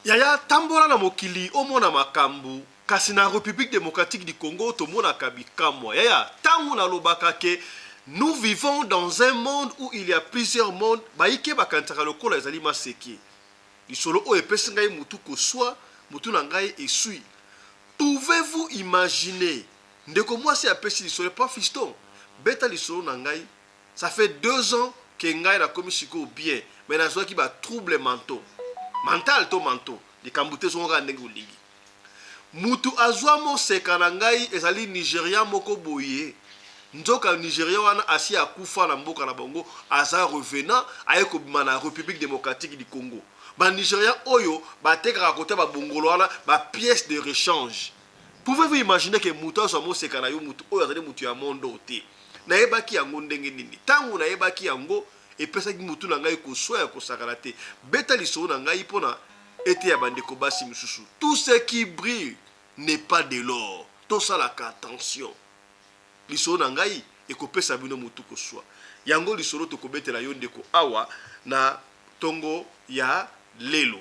Yaya tambola na mokili omona makambu kasi na Republique democratique du Congo tomonaka bikamwa yaya tangu nalobaka ke nous vivons dans un monde où il ya plusieurs mondes bayike bakanisaka lokola ezali maseke lisolo oyo epesi ngai mutu koswa mutu na ngai esui pouvez vous imaginer ndeko mwasi apesi lisolo pa fiston beta lisolo na ngai Ça fait 2 ans que ngai nakomi sikoyo bien mais nazuaki ba troubles mentaux. Mental to mentaux likambo te zonga kaka ndenge olingi. Mutu azua moseka na ngai ezali Nigerian moko boye nzoka Nigerian wana asi akufa na mboka na bango aza revenant aye kobima na Republique democratique du Congo. Ba Nigerian oyo batekaka kota ba bongolo wana ba pièces de rechange. Pouvez-vous imaginer que mutu azwa moseka na yo, mutu oyo azali mutu ya monde oyo te? Nayebaki yango ndenge nini? Tango nayebaki yango, epesaki mutu na ngai koswa ya kosakana te. Beta lisolo na ngai mpo na eteya bandeko basi mosusu. Tout ce qui brille n'est pas de l'or. Tosalaka attention. Lisolo na ngai ekopesa bino mutu koswa. Yango lisolo tokobetela yo ndeko awa na tongo ya lelo.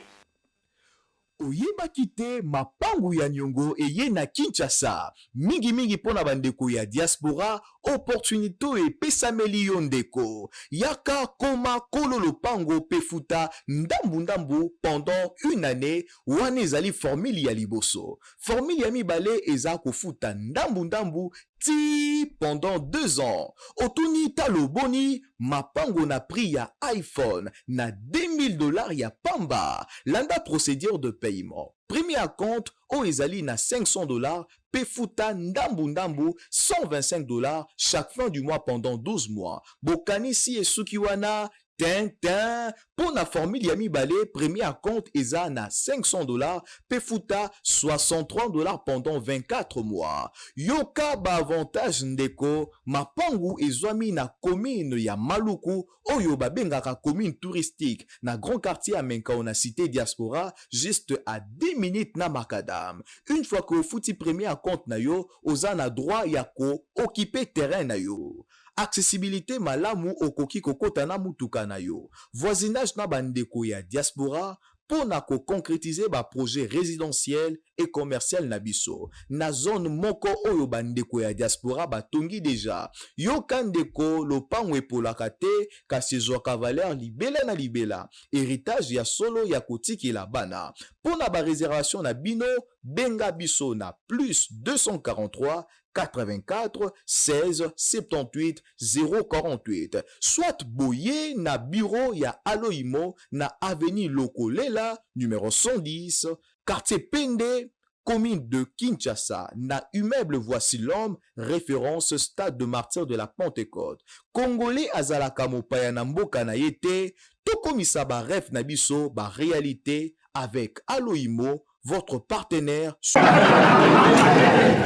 Oyebaki te mapangu ya niongo eye na Kinshasa, mingi mingi pona ba ndeko ya diaspora, opportunite oyo epesameli yo ndeko. Yaka koma kolo lopango pe futa ndambu ndambu pendant une annee, wana ezali formule ya liboso. Formule ya mibale eza kofuta ndambu ndambu tii pendant 2 ans. Otuni talo boni mapango na prix ya iPhone na 2000 dollars ya pamba. Landa procedure de paiement. Premier acompte oyo ezali na 500 dollars pe futa ndambu ndambu 125 dollars chaque fin du mois pendant 12 mois. Bokanisi esuki wana? Tintin! Mpo na formule ya mibale, premier acompte eza na 500 dollars pe futa 63 dollars pendant 24 mois. Yoka ba avantages ndeko, mapangu ezwami na commune ya Maluku oyo babengaka commune touristique na grand quartier ya Menkao na cite Diaspora juste à 10 minutes na macadam. Une fois que ofuti premier acompte na yo, oza na droit ya ko occuper terrain na yo. Accessibilite malamu okoki kokota na mutuka na yo. Voisinage na ba ndeko ya diaspora po na ko concretiser ba projets residentiels et commercial na biso na zone moko oyo ba ndeko ya diaspora batongi dejà. Yoka ndeko lopango epolaka te kasi ezwaka valeur libela na libela. Heritage ya solo ya kotikela bana. Po na ba reservations na bino benga biso na plus 243 84 16 78 048 soit boye na bureau ya Aloimo na avenue Lokolela numero 110 quartier Pende commune de Kinshasa na immeuble Voici l'homme référence stade de martyrs de la Pentecôte. Congolais azalaka mopaya na mboka na ye te, tokomisa ba rêves na biso ba réalité avec Aloimo votre partenaire.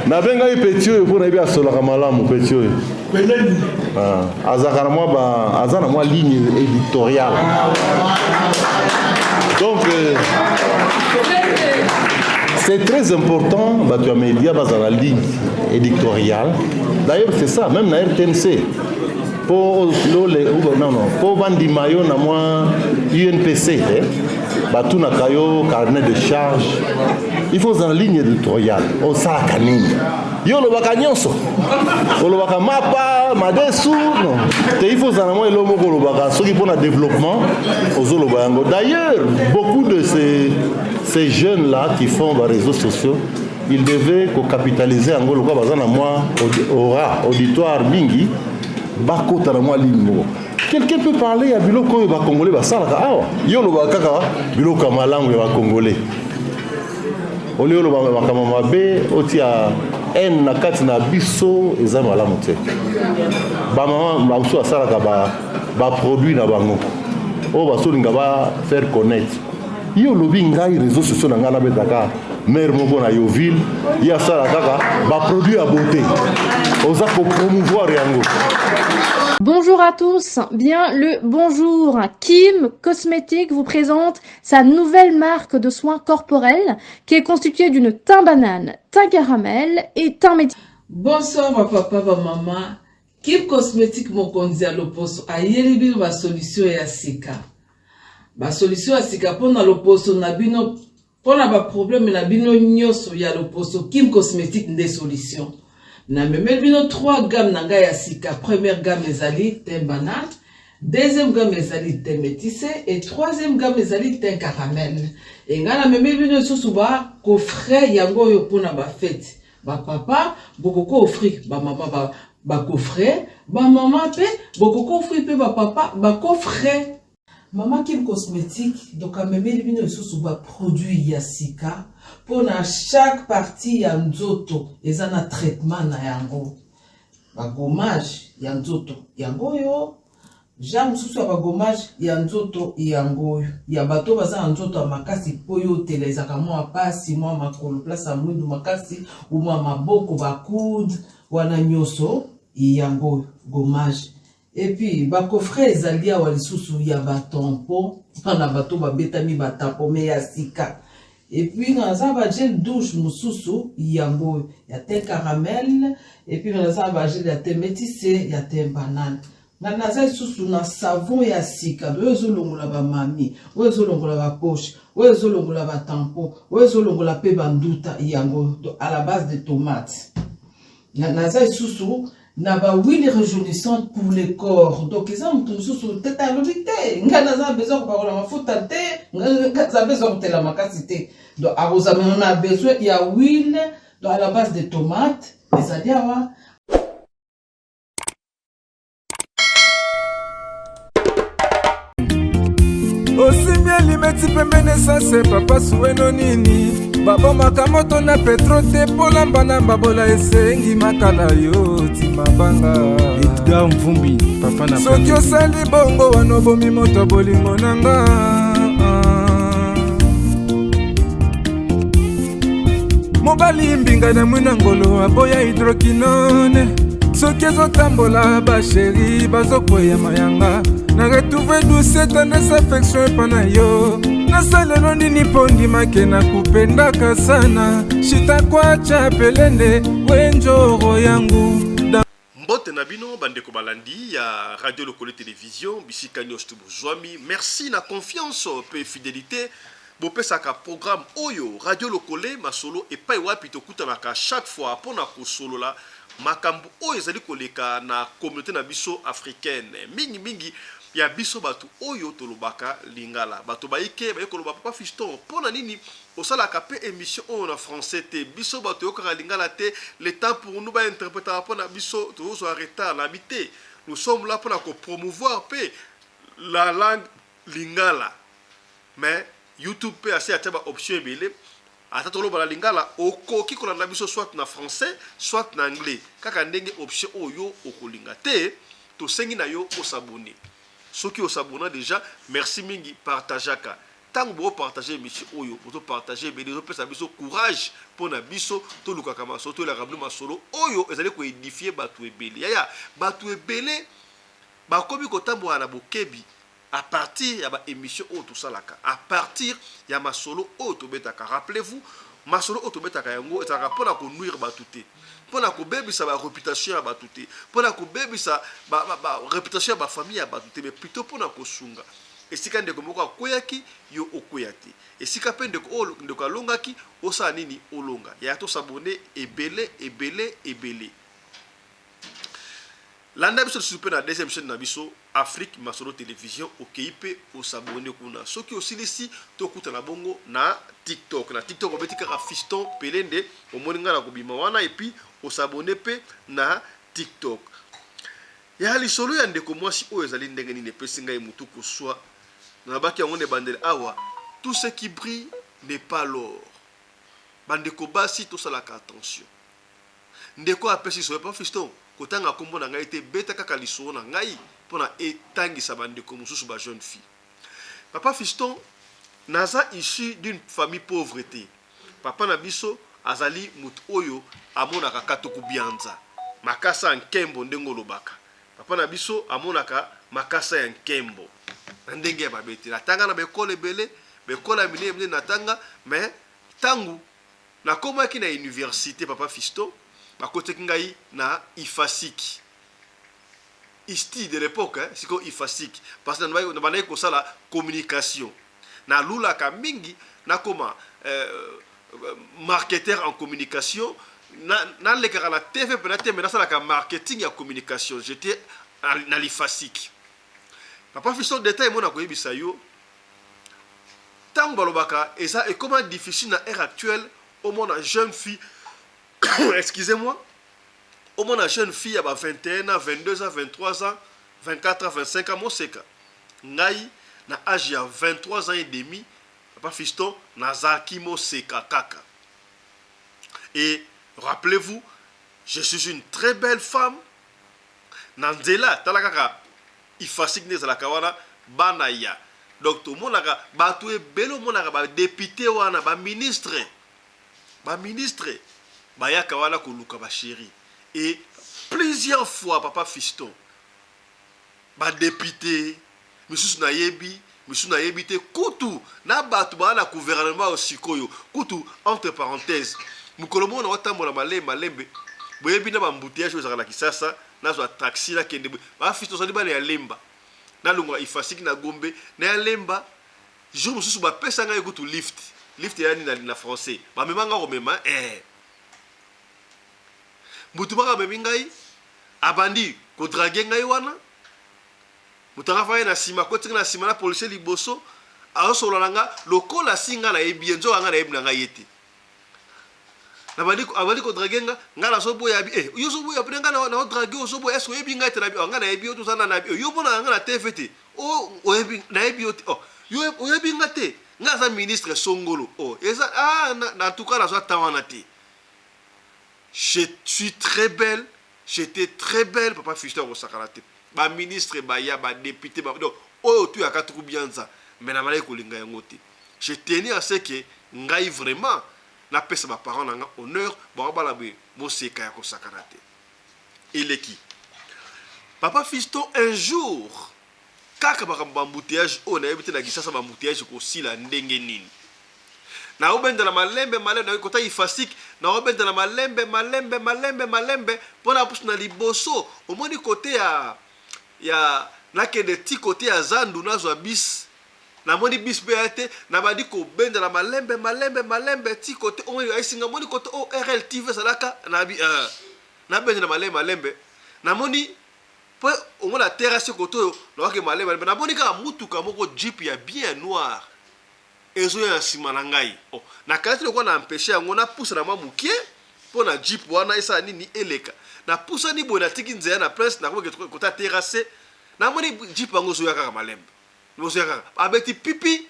Nabengaki petit oyo mpo nayebi asolaka malamu petit oyo ah, azalaka na mwa ba aza na mwa ligne éditoriale donc euh, c'est très important bato ya média bazala na ligne éditoriale d'ailleurs c'est ça même na rtnc mpo lole non non mpo bandima yo na mwa unpc eh? batunaka yo carnet de charge il faut ozala ligne éditoriale osalaka nini yo olobaka nyonso olobaka mapa madesu non te il faut ozala mwa eloko moko olobaka soki mpo na développement ozoloba yango d'ailleurs beaucoup de ces, ces jeunes là qui font ba réseaux sociaux ils devaient kocapitaliser yango lokola baza na mwa aura auditoire mingi bakota na mwa ligne moko Quelqu'un peut parler ya biloko oyo ba congolais basalaka awa. Yo olobaka kaka biloko ya malamu ya ba congolais. Olie oloba makambo mabe otia haine na kati na biso eza malamu te. Ba mama bamosusu basalaka ba ba produit na bango oyo bazolinga ba faire connaître. Yo olobi ngai réseaux sociaux na ngai nabetaka mère moko na Yoville ye asala kaka ba produit ya beauté oza ko promouvoir yango. Bonjour à tous, bien le bonjour. Kim Cosmetics vous présente sa nouvelle marque de soins corporels qui est constituée d'une teint banane, teint caramel et teint métis. Bonsoir ba papa ba mama Kim Cosmetic mokonzi ya loposo ayeli bino ba solution ya sika ba solution ya sika pona loposo na bino. Pona ba problème na bino nyoso ya loposo Kim Cosmetique nde solution. Na memeli bino 3 gamme na ngai ya sika. Première gamme ezali teint banane, deuxième gamme ezali teint métissé et troisième gamme ezali teint caramel. Et ngai na memeli bino lisusu ba coffret yango oyo pona ba fete. Ba papa bokoko offrir ba mama ba ba coffret, ba mama pe bokoko offrir pe ba papa ba coffret. Maman Kim Cosmetique donc amemeli bino lisusu ba produits ya sika pona chaque partie ya nzoto eza na traitement na yango. Ba gommage ya nzoto yango oyo, genre mosusu ya ba gommage ya nzoto yango oyo. Ya bato baza na nzoto ya makasi po yo otela ezalaka mwa pasi, mwa makolo place ya mwindu makasi ou mwa maboko ba coude wana nyoso yango oyo gommage. Et puis ba coffret ezali awa lisusu ya ba tampon pona bato babetami ba tampon mais ya sika. Et puis naza ba gel douche mosusu yango oyo ya teint caramel et puis naza ba gel ya teint métissé ya teint banane. Nga naza lisusu na savon ya sika oyo ezolongola ba mami, oyo ezolongola ba poche, oyo ezolongola ba tampon, oyo ezolongola pe ba nduta yango à la base de tomate. Naza lisusu na ba huile rejaunissante pour le corps donc eza moto mosusu tete alobi te ngai naza na besoin kopakola mafuta te ngai naza besoin kotela makasi te donc akozala na besoin ya huile donc à la base de tomate ezali awa. Osimbi elimeti pembeni esase papa suweno nini babomaka moto na petro te polamba na mbabola esengi makala yo ti mabanga. Edgar Mvumbi papa na soki osali bongo wana obomi moto bolingo na nga. Mobali mbinga na mwina ngolo aboya hydroquinone soki ezotambola basheri bazokweya mayanga na retrouve douce tendresse affection epa na yo nasalelo nini mpo ndimake na kupendaka sana shitakwacha pelende wenjoro yangu. Mbote na bino bandeko balandi ya Radio Lokole Television bisika nyonso to bozwami. Merci na confiance pe fidelite bopesaka programme oyo Radio Lokole masolo epai wapi tokutanaka chaque fois pona kosolola makambo oyo ezali koleka na communaute na biso africaine mingi mingi ya biso bato oyo tolobaka lingala. Bato bayike baye koloba papa Fiston pona nini Osalaka pe emission oyo na français te biso batu toyokaka lingala te le temps pour nous ba interpretaka pona biso tozozua retard nabi te nous sommes là pona ko promouvoir pe la langue lingala mais youtube pe asi atia ba option ebele ata toloba na lingala okoki kolanda biso soit na français soit na anglais kaka ndenge option oyo okolinga te tosengi na yo osabonne soki osabonna dejà merci mingi partageaka Tango bo partager emission oyo, bozo partager ebele, ezo pesa biso courage pona biso tolukaka masolo, toyelaka bino masolo oyo ezali ko edifier batu ebele. Yaya, batu ebele bakomi kotambola na bokebi à partir ya ba emissions oyo tosalaka, à partir ya masolo oyo tobetaka. Rappelez-vous, masolo oyo tobetaka yango ezalaka pona ko nuire batu te, pona kobebisa ba reputation ya batu te, pona kobebisa ba, ba, ba reputation ya ba famille ya batu te, mais plutôt pona kosunga. Esika ndeko moko akweyaki, yo okweya te. Esika pe ndeko oyo ndeko alongaki, osala nini? Olonga. Yaya to s'abonner ebele ebele ebele. Landa biso lisusu pe na deuxième chaîne na biso Afrique Masolo Television, okeyi pe o s'abonner kuna. Soki osilisi, tokutana bongo na TikTok. Na TikTok obeti kaka Fiston Pelende, omoni nga nakobima wana et puis o s'abonner pe na TikTok. Ya lisolo ya ndeko mwasi oyo ezali ndenge nini epesi ngai mutu koswa nalobaki yango na ebandeli awa tout ce qui brille n'est pas l'or ba ndeko basi tosalaka attention ndeko apesi lisolo papa fiston kotanga kombo na ngai te beta kaka lisolo na ngai pona etangisa ba ndeko mosusu ba jeune fille papa fiston naza issu d'une famille pauvre te Papa na biso azali mutu oyo amonaka katuku bianza, makasa ya nkembo ndenge olobaka. Papa na biso amonaka makasa ya nkembo na ndenge ya mabe te. Natanga na ba ecole ebele, ba ecole ya minene minene natanga, mais tangu nakomaki na universite papa Fiston, bakotisaki ngai na IFASIC. ISTI de l'epoque, hein, sikoyo IFASIC. Parce que nabandaki kosala communication. Nalulaka mingi nakoma marketeur en communication. Nalekaka na TV mpena te, me nasalaka marketing ya communication. J'étais na l'IFASIC. Papa Fiston, détail mona koyebisa yo, ntango balobaka eza ekoma difficile na ère actuelle omona jeune fille, excusez-moi, omona jeune fille ya ba 21 ans, 22 ans, 23 ans, 24 ans, 25 ans moseka. Ngai na âge ya 23 ans et demi, papa Fiston, nazalaki moseka kaka. Et rappelez-vous, je suis une très belle femme. Na nzela, tala kaka IFASIC nde ezalaka wana, bana ya donc tomonaka bato ebele, omonaka badéputé wana, baministre, baministre bayaka wana koluka bachéri. Et plusieurs fois, papa Fiston, badéputé misusu nayebi, misusu nayebi te, kutu na bato baa na gouvernement oyo sikoyo. Kutu, entre parenthèse, mokolo moko na watambola malembe malembe, boyebi na baembouteillage oyo ezalaka na Kisasa, nazwa taxi, nakende boye. Bafisi, tozali bana ya Lemba, nalongwa IFASIC na Gombe na ya Lemba. Jour mosusu bapesa ngai kutu lift. Lift eyani na français, bamema nga komema mutu moko amemi ngai, abandi kodraguer ngai wana. Moto anga afai na nsima, akotinga na nsima na policier liboso, azosolola na nga lokola si nga nayebi ye, nzoka nga nayebi na ngai ye te. Abandi kodraguer nga, nga nazoboya. Abi yo ozoboya mpena nga naodraguer, ozoboya, est-ce oyebi ngai te? Nabi nga nayebi yo, toza na nabi yo mpona nga na TV te, oyebi nayebi yo te. Oh, yo oyebi nga te, nga aza ministre songolo. Oh, eza ah, na, en tout cas nazwa temps wana te. Je suis très belle, j'étais très belle, papa Fiston, akosakana te. Baministre baya, badéputé ba, donc oyo tuyaka tuku bianza, mais na malaki kolinga yango te. Je tenais à ce que ngai vraiment napesa baparent na nga honneur. Bakobala boye, moseka ya kosakana te. Eleki, papa Fiston. Un jour kaka makambo baembouteillage oyo, nayebi te na Kisasa baembouteillage kosila ndenge nini. Naobendela malembe malembe, nayoki kota IFASIC, naobendela malembe malembe malembe malembe mpo na pusu na liboso. Omoni kote ya nakende ti kote ya zandu, nazwa bis, namoni bis mpe ya te. Nabandi kobendela malembe malembe malembe ti kote oyo ayesinga, moni kote oyo RLTV ezalaka. Nabi nabendela malembe malembe, namoni mpo omona terrasse kote oyo, nawaki malembe malembe, namoni kaka mutuka moko, jeep ya bien noir, ezoya na nsima na ngai. Oh, nakanisi lokola na empêche yango, napusa na mwa mokie mpo na jeep wana esala nini, eleka. Napusani boye, natiki nzela na place, nakomi kota terrasse, namoni jeep yango ezoya kaka malembe, ozoya kaka, abeti pipi.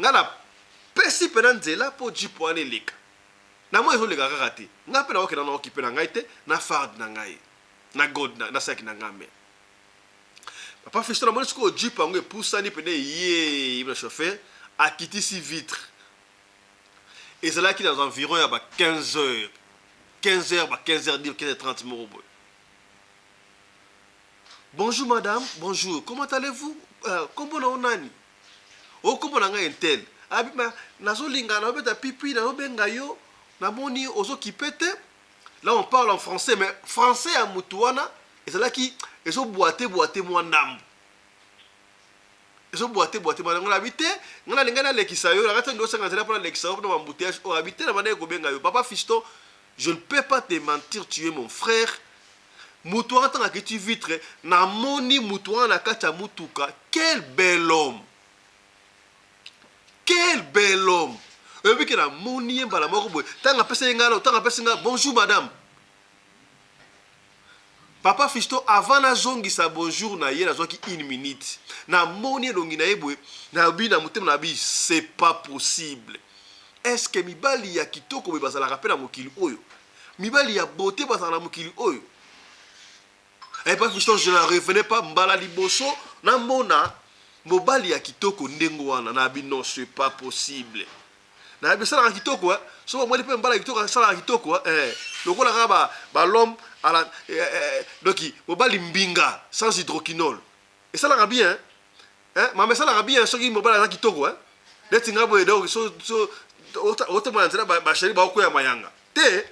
Ngai napesi mpena nzela mpo jeep wana eleka. Namoni ezoleka kaka te. Ngai mpe nakokenda na okipe na ngai te, na farde na ngai, na gold na saki na ngai. Me papa Fiston, namoni sikoyo jeep yango epusani pene, ye na chauffeur akitisi vitre. Ezalaki dans environ ya ba 15 heures, 15 heures, ba 15 heures 10, 15 heures 30 moko boye. "Bonjour madame, bonjour, comment allez-vous? Kombo na yo nani?" "Okombo na ngai un tel." Abi ma nazolinga naobeta pipi, naobenga yo, namoni ozokipe te. Là on parle en français, mais français ya mutu wana ezalaki ezobwate bwate mwa ndambo, ezobwate bwate mwa ndambo. Nabi te, ngai nalingai nalekisa yo, nakati nde osanga nzela mpo nalekisa yo mpona baembouteillage oyo. Abi te, na bandaki kobenga yo. Papa Fiston, je ne peux pas te mentir, tu es mon frère. Mutu wana, ntango akiti vitre, namoni mutu wana na kati ya mutuka. Quel bel homme, quel bel homme! Oyebi ke namoni ye mbala moko boye, ntango apesi ye ngai, ntango apesi ngai "Bonjour madame", papa Fiston, avant nazongisa bonjour na ye, nazwaki une minute, namoni elongi na ye boye, nabi na motema, nabi: "C'est pas possible. Est ce que mibali ya kitoko boye bazalaka mpe na mokili oyo? Mibali ya beauté bazalaka na mokili oyo?" Eh, papa Fiston, je n'en revenais pas. Mbala liboso namona mobali ya kitoko ndenge wana. Nabi: "Non, c'est pas possible." Nayebi esalaka kitoko, so bamoni mpe mobali ya kitoko asalaka kitoko, lokola kaka bal'homme ala donc mobali mbinga sans hydroquinol esalaka bien, mama, esalaka bien soki mobali aza kitoko neti nga boye. Donc so otambola na nzela, bachéri baokwea mayanga te.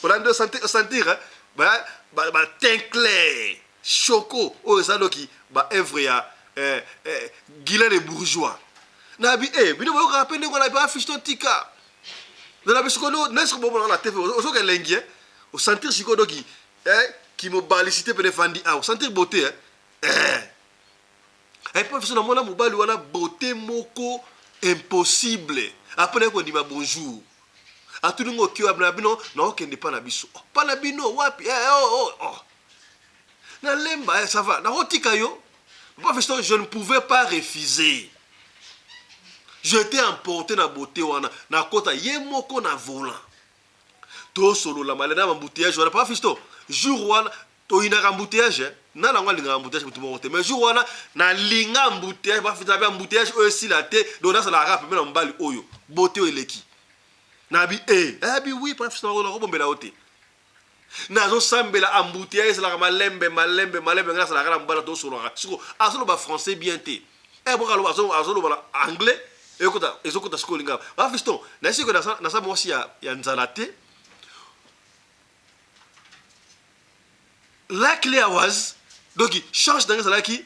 Olandi, osentir bateint clair choco oyo eza doki baœuvre ya Guylain le Bourgeois. Nabi eh bino boyokaka mpe ndenge wana affiche totika. Na biso kono nesi kobomona na TV ozoka elengi eh. Osentir sikoyo doki eh kimobalicité pene efandi awa osentir beauté eh. Eh. Et puis biso namona mobali wana beauté moko impossible. Après naye kondima bonjour. Atuni ngo okio na bino naokende pa na biso. Oh, pa na bino wapi? Eh, oh, oh, oh. Na lemba eh, ça va. Nakotika yo. Papa Fiston, je ne pouvais pas refuser. J'étais emporté na beauté wana. Nakota ye moko na volant. Tosolola malena na embouteillage wana. Papa Fiston, jour wana toyinaka embouteillage eh? Nani yango alingaka embouteillage motu moko te, mais jour wana nalinga embouteillage bafita na embouteillage oyo esila te, donc nasalaka kaka pembeni na mobali oyo beauté oyo eleki nabi e eh, oui papa Fiston, nakobombela yo te, nazosambela embouteillage ezalaka malembe malembe malembe, ngai nasalaka na mobali tosololaka siko azoloba français bien te, eh boka aloba azoloba na anglais ekota ezokota sikoyo lingaka. Papa Fiston, nayesi ko naza mwasi ya nzala te. Luckily I was donc chance na ngai ezalaki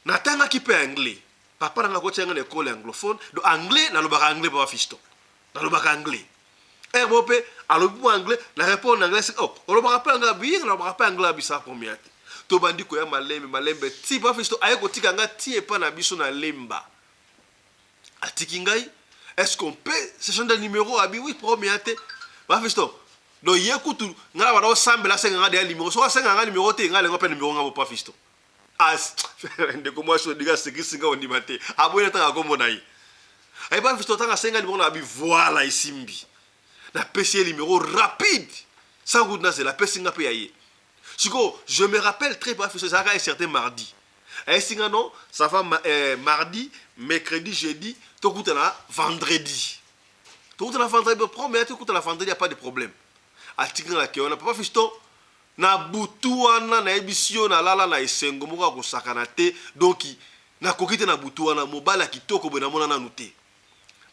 natangaki mpe anglais, papa na ngai akotia ngai na ekole anglophone, donc anglais nalobaka anglais. Papa Fiston, nalobaka anglais ere moko mpe alobi mpo anglais na répondre na anglais. Oh, olobaka mpe anglais? Abi nalobaka mpe anglais. Abisa première te, tobandi koya malembe malembe ti papa Fiston aye kotika ngai ti epa na biso na Lemba. Atiki ngai, est-ce qu'on peut se changer de numéro? Abi oui, première te. Papa Fiston, donc ye kutu ngai na banda osambela asenga ngai deya numéro. Soki asenga ngai numéro te, ngai alenga mpe numéro ngai. Papa Fiston, as ndeko mwasi odinga asekisi ngai, ondima te, aboyi natanga kombo na ye. Aye papa Fiston, ntango asenga numéro na abi voilà, esimbi, napesi ye numéro rapide sans kutu nazela, apesi nga mpe ya ye. Sikoyo je me rappelle très bien, Fiston, ezalaka un certain mardi, ayesi nga non, ça va mardi, mercredi, jeudi, tokutana vendredi, tokutana vendredi premier, tokutana vendredi, ya pas de problème. Atiki nga na ke wana. Papa Fiston, na butu wana nayebisi yo nalala na esengo moko ya kosakana te, donc nakoki te. Na butu wana mobali ya kitoko boye namona nanu te.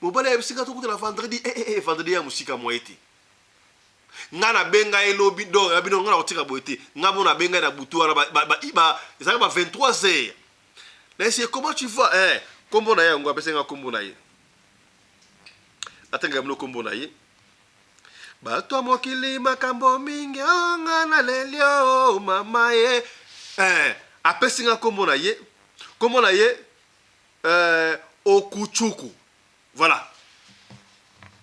Mobali ayebisi nga tokutana vendredi, eh, eh, eh, vendredi ya mosika moye te. Nga nabenga ye lobi, donc ya bino nga nakotika boye te. Nga mo nabenga ye na butu wana ezalaka ba 23 heures, nayesi ye comment tu vas eh, kombo na ye yango apesi nga kombo na ye, natangaka bino kombo na ye. Bato ya mokili makambo mingi o nga naleli o mama ye eh, apesi nga kombo na ye, kombo na ye Okuchuku, voilà,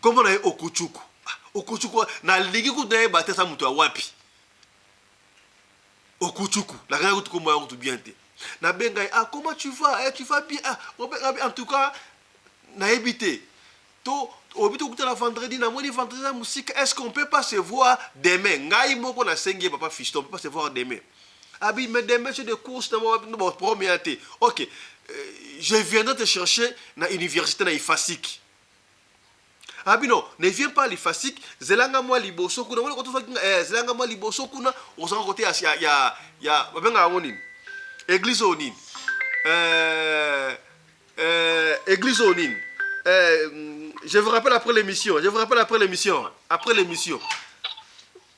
kombo na ye Okuchuku. Okuchuku, nalingi kutu nayeba te asa moto ya wapi. Okuchuku, nakanga kutu kombo ya kutu bien te. Nabenga ye, ah, comment tu vas eh, tu vas bien? Ah, en tout cas nayebi te to oyebi tokutana vendredi, namoni vendredi na mosika, est ce qu'on peut pas se voir demain? Ngai moko nasengi ye, papa Fiston, on peut pas se voir demain? Abi mais demain j'ai des courses na bon premier te. Ok, je viendrai te chercher na université, na Ifasik. Abi non, ne viens pas à l'Ifasik, zelanga mwa liboso kuna, moni kotozwaki eh, zelanga mwa liboso kuna, ozanga kote ya babengaka yango nini, église oyo nini, église oyo nini, je vous rappelle après l'émission, je vous rappelle après l'émission, après l'émission,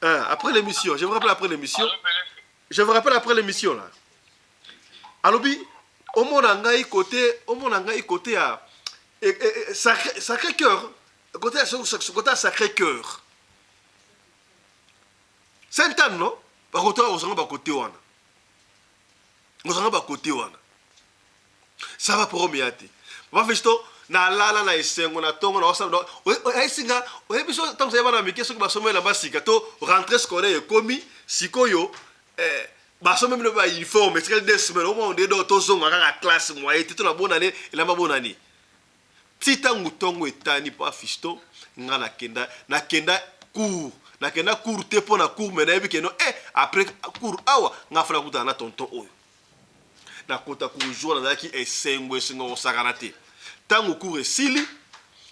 hein, après l'émission, je vous rappelle après l'émission, je vous rappelle après l'émission là. Alobi omona ngai côté, omona ngai côté ya Sacré Cœur, côté ya Sacré Cœur, Sainte Anne, non, bakote ozanga bakote wana, ozanga bakote wana, ça va, problème ya te. Papa Fiston, nalala na esengo na ntongo na osala ayesinga. Oyebi so ntango ozali bana mike, soki basomeli na basika to rentrée scolaire ekomi sikoyo, basombi bino ba uniforme, etikali 2 semaines, omona nde do tozonga kaka classe moye te, to na bonane elamba bonane ti ntango ntongo etani. Papa Fiston, nga nakenda cours, nakenda cours te mpo na cours, mais nayebi keno après cours awa nga fana kutana na tonton oyo. Nakota cours, jour nazalaki esengo, esengo kosakana te. Ntango cours esili,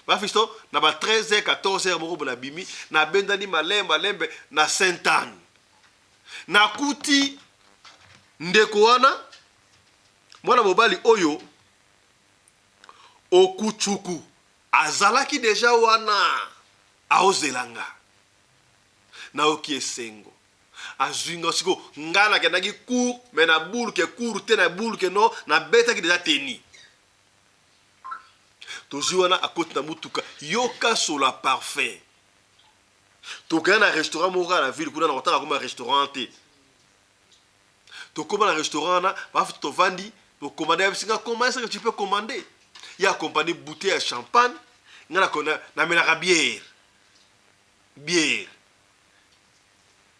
papa Fiston, na ba 13 h 14 h moko boye nabimi, nabendani malembe malembe na Sainte Anne, nakuti ndeko wana, mwana mobali oyo Okuchuku azalaki deja wana aozela nga. Nayoki esengo, azwi nga. Siko nga nakendaki cours, mais na buluke cours te, na buluke no, nabetaki deja teni. Tozwi wana, akoti na motuka, yoka sola parfum. Tokenda na restaurant moko kaka na ville kuna, na kotanga koma restaurant te. Tokóma na restaurant wana, bafuta, tovandi, tokomande. Yebisi nga: "Comment est-ce que tu peux commander?" Ye accompagné bouteille ya champagne, nga namelaka bière, bière,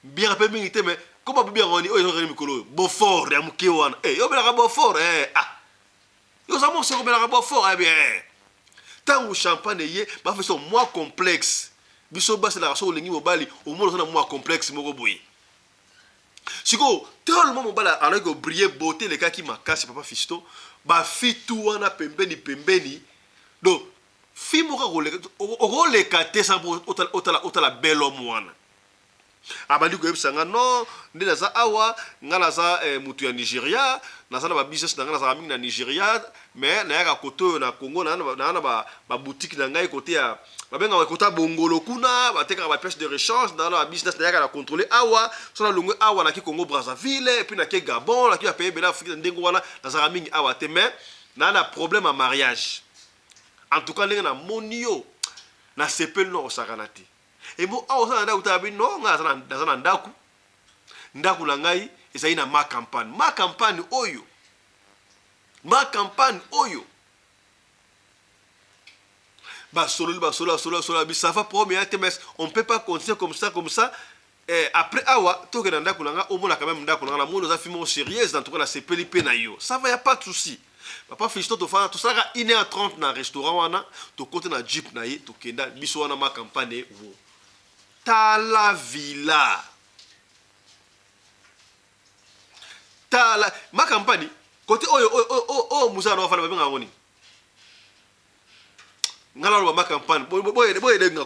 bière mpe mingi te, mais koma bière wani oyo ezokani mikolo oyo, Beaufort ya moke wana. Eh, yo omelaka Beaufort? Eh, ah, yo oza moseko, omelaka Beaufort? Eh bien, ntango champagne eye, bafesa mwa complexe. Biso baselaka, soki olingi mobali, omona oza na mwa complexe moko boye. Sikoyo tellement mobali alaki kobriller, beauté elekaki makasi, papa Fiston. Bafitu wana pembeni pembeni, donc fi moko okoleka te sa otala, otala bel homme wana. Abandi koyebisa nga: "Non, nde naza awa, nga naza mutu ya Nigeria, naza na babusiness na nga, nazala mingi na Nigeria, mais nayaka kote oyo na Congo, naa na baboutique na ngai kote ya babengaka kote ya Bongolo kuna, batekaka bapièce de rechange. Naa na babusiness, nayaka na contrôle awa. So nalongwe awa, naki Congo Brazzaville, et puis nake Gabon, naki bapays ebele Afrique. Ndenge wana nazalaka mingi awa te, mais naa na problème ya mariage. En tout cas, ndenge namoni yo, nasepeli no kosakana te. Emo awa oza na ndako tala bi no, ngai naza na ndako. Ndako na ngai ezali na Ma Campagne, Ma Campagne oyo, Ma Campagne oyo." Basololi, basololi, basololi, basololi bi: "Ça va, problème ya te, mais on peut pas continuer comme ça, comme ça. Eh, après awa tokende na ndako na nga, omona quand même ndako na nga. Namoni oza fille moko sérieuse, en tout cas nasepeli mpe na yo. Ça va, ya pas de souci." Papa Fiston, tofanda, tosalaka 1 heure 30 na restaurant wana, tokota na jeep na ye, tokenda biso wana Ma Campagne. Wo tala villa, tala Ma Campagne kote oyo oyo mosala na wafana, babengaka ngo nini? Nga naloba Ma Campagne, boyedenga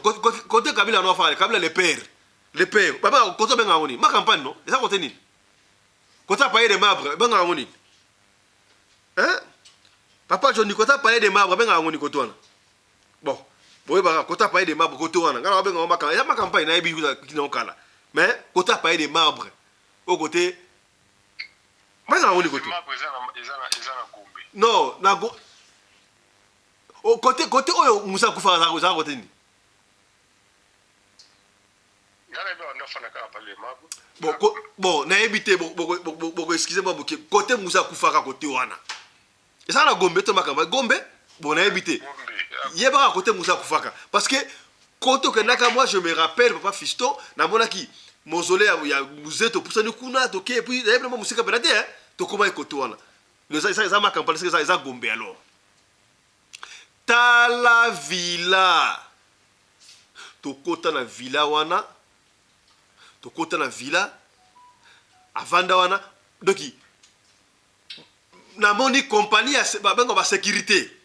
kote Kabila na wafana, Kabila le père, le père, babengaka kote, babengaka ngo nini? Ma Campagne, no, eza kote nini? Kote Palais de Marbre, babengaka ngo nini, hein, papa Joni? Kote Palais de Marbre, babengaka ngo nini kote wana? Bon, boyebaka kote Palais de Marbre, kote wana nga na babengaka maka, eza Ma Campagne, nayebi kina okala, mais kote Palais de Marbre oyo kote, babengaka ngo nini kote? Non, na kote, kote oyo Musa akufa, ezaka kote nini? Bon, bon, nayebi te, boko excuse mwa moke. Kote Musa akufaka, kote wana ezaka na Gombe to makambo Gombe? Bon, nayebi te, yebaka kote Musa akufaka, parce que kote okendaka, moi je me rappelle, papa Fiston, namonaki mausolée ya Mzee. Topusani kuna, toke, et puis nayebi na mosika mpena te, tokomaki kote wana. Eza Ma Campagne, eza Gombe. Alors tala villa, tokota na villa wana, tokota na villa avanda wana. Donc namoni compagnie ya babenga basécurité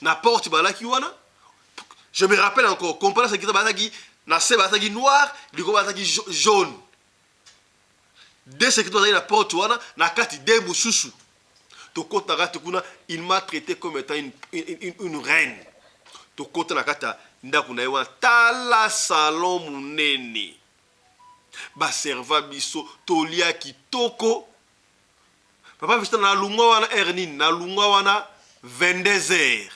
na porte balaki wana. Je me rappelle encore, compagnie ya sécurité bazalaki na se, bazalaki noir, likolo bazalaki jaune. Deux sécurité bazalaki na porte wana, na kati de mosusu. Tokota na kati kuna, il m'a traité comme étant une reine. Tokota na kati ya ndako na ye wana, tala salon monene, baserva biso, tolia kitoko. Papa Fiston, nalungwa wana heure nini? Nalungwa wana 22 heures.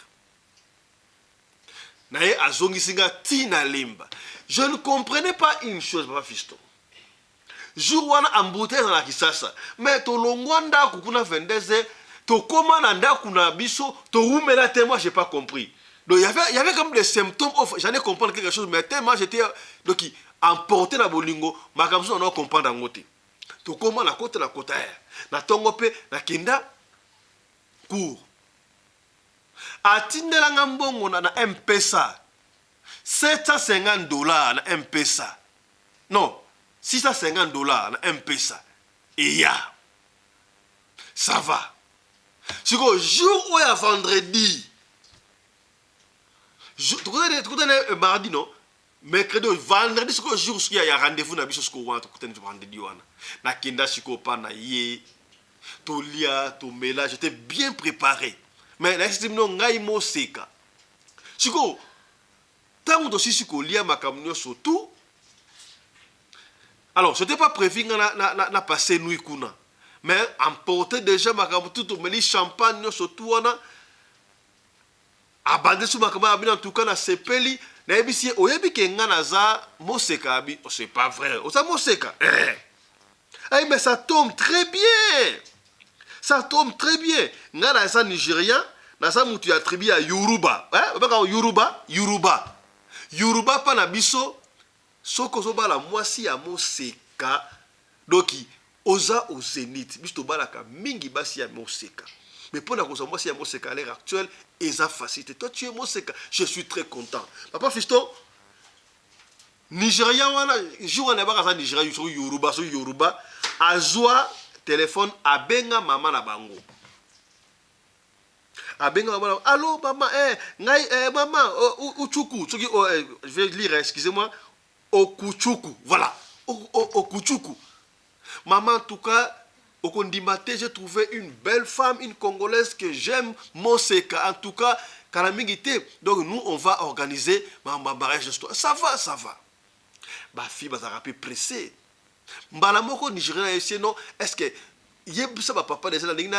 Na ye azongisi nga ntina Lemba. Je ne comprenais pas une chose, papa Fiston. Jour wana embouteillage na Kisasa, mais tolongwa ndako kuna 22 heures, tokóma na ndako na biso, towumela te. Moi, j'ai pas compris. Donc il y avait comme des symptômes, j'allais comprendre quelque chose, mais tellement j'étais donc emporté na bolingo, makambo mosusu na comprendre yango te. Tokóma na kota na kota ya na ntongo mpe nakenda cour, atindelanga mbongo na M-Pesa, 750 $ na M-Pesa, non, 650 $ na M-Pesa eya. Ça va. Sikoyo jour oyo ya vendredi, tokutani mardi, non, mercredi, vendredi. Sikoyo jour soki ya rendez-vous na biso, sikoyo wana tokutani vendredi wana, nakenda sikoyo mpa na ye, tolia, tomela. J'étais bien préparé, mais nayesiti bino ngai moseka. Sikoyo ntango tosisi kolia makambo nyonso tout, alors c'était pas prévu nga na passer nuit kuna, mais emporté déjà makambo tout, tomeli champagne nyonso tout wana. Abandi su makambo ya bino. En tout cas, nasepeli. Nayebisi ye: "Oyebi ke nga naza moseka?" Abi: "Oh, c'est pas vrai, oza moseka?" Eh. Ayi, mais ça tombe très bien, ça tombe très bien. Nga naza Nigérien, naza mutu ya tribu ya Yoruba, eh? Babengaka Yoruba, Yoruba, Yoruba. Mpa na biso, soki ozobala mwasi ya moseka, doki oza au zénith. Biso tobalaka mingi basi ya moseka, mais mpo na kozwa mwasi ya moseka à l'heure actuelle, eza facile te. Toi, tu es moseka, je suis très content. Papa Fiston, Nigérien wana, jour wana yabaka aza Nigérien, soki Yoruba, soki Yoruba, azwa telefone, abenga mama na bango, abenga mama na: "Allo mama, eh, ngai, eh, mama, oh, Uchuku," soki, oh, eh, je vais lire, excusez-moi, Okuchuku, voilà, Okuchuku. "Maman, en tout cas, okondima te, j'ai trouvé une belle femme, une Congolaise que j'aime, moseka. En tout cas, kala mingi te, donc nous, on va organiser ma mariage. Ça va, ça va." Bafille bazalaka mpe pressé. Mbala moko Nigérien ayesi: "Non, est ce que yebisa bapapa déjà, nalingi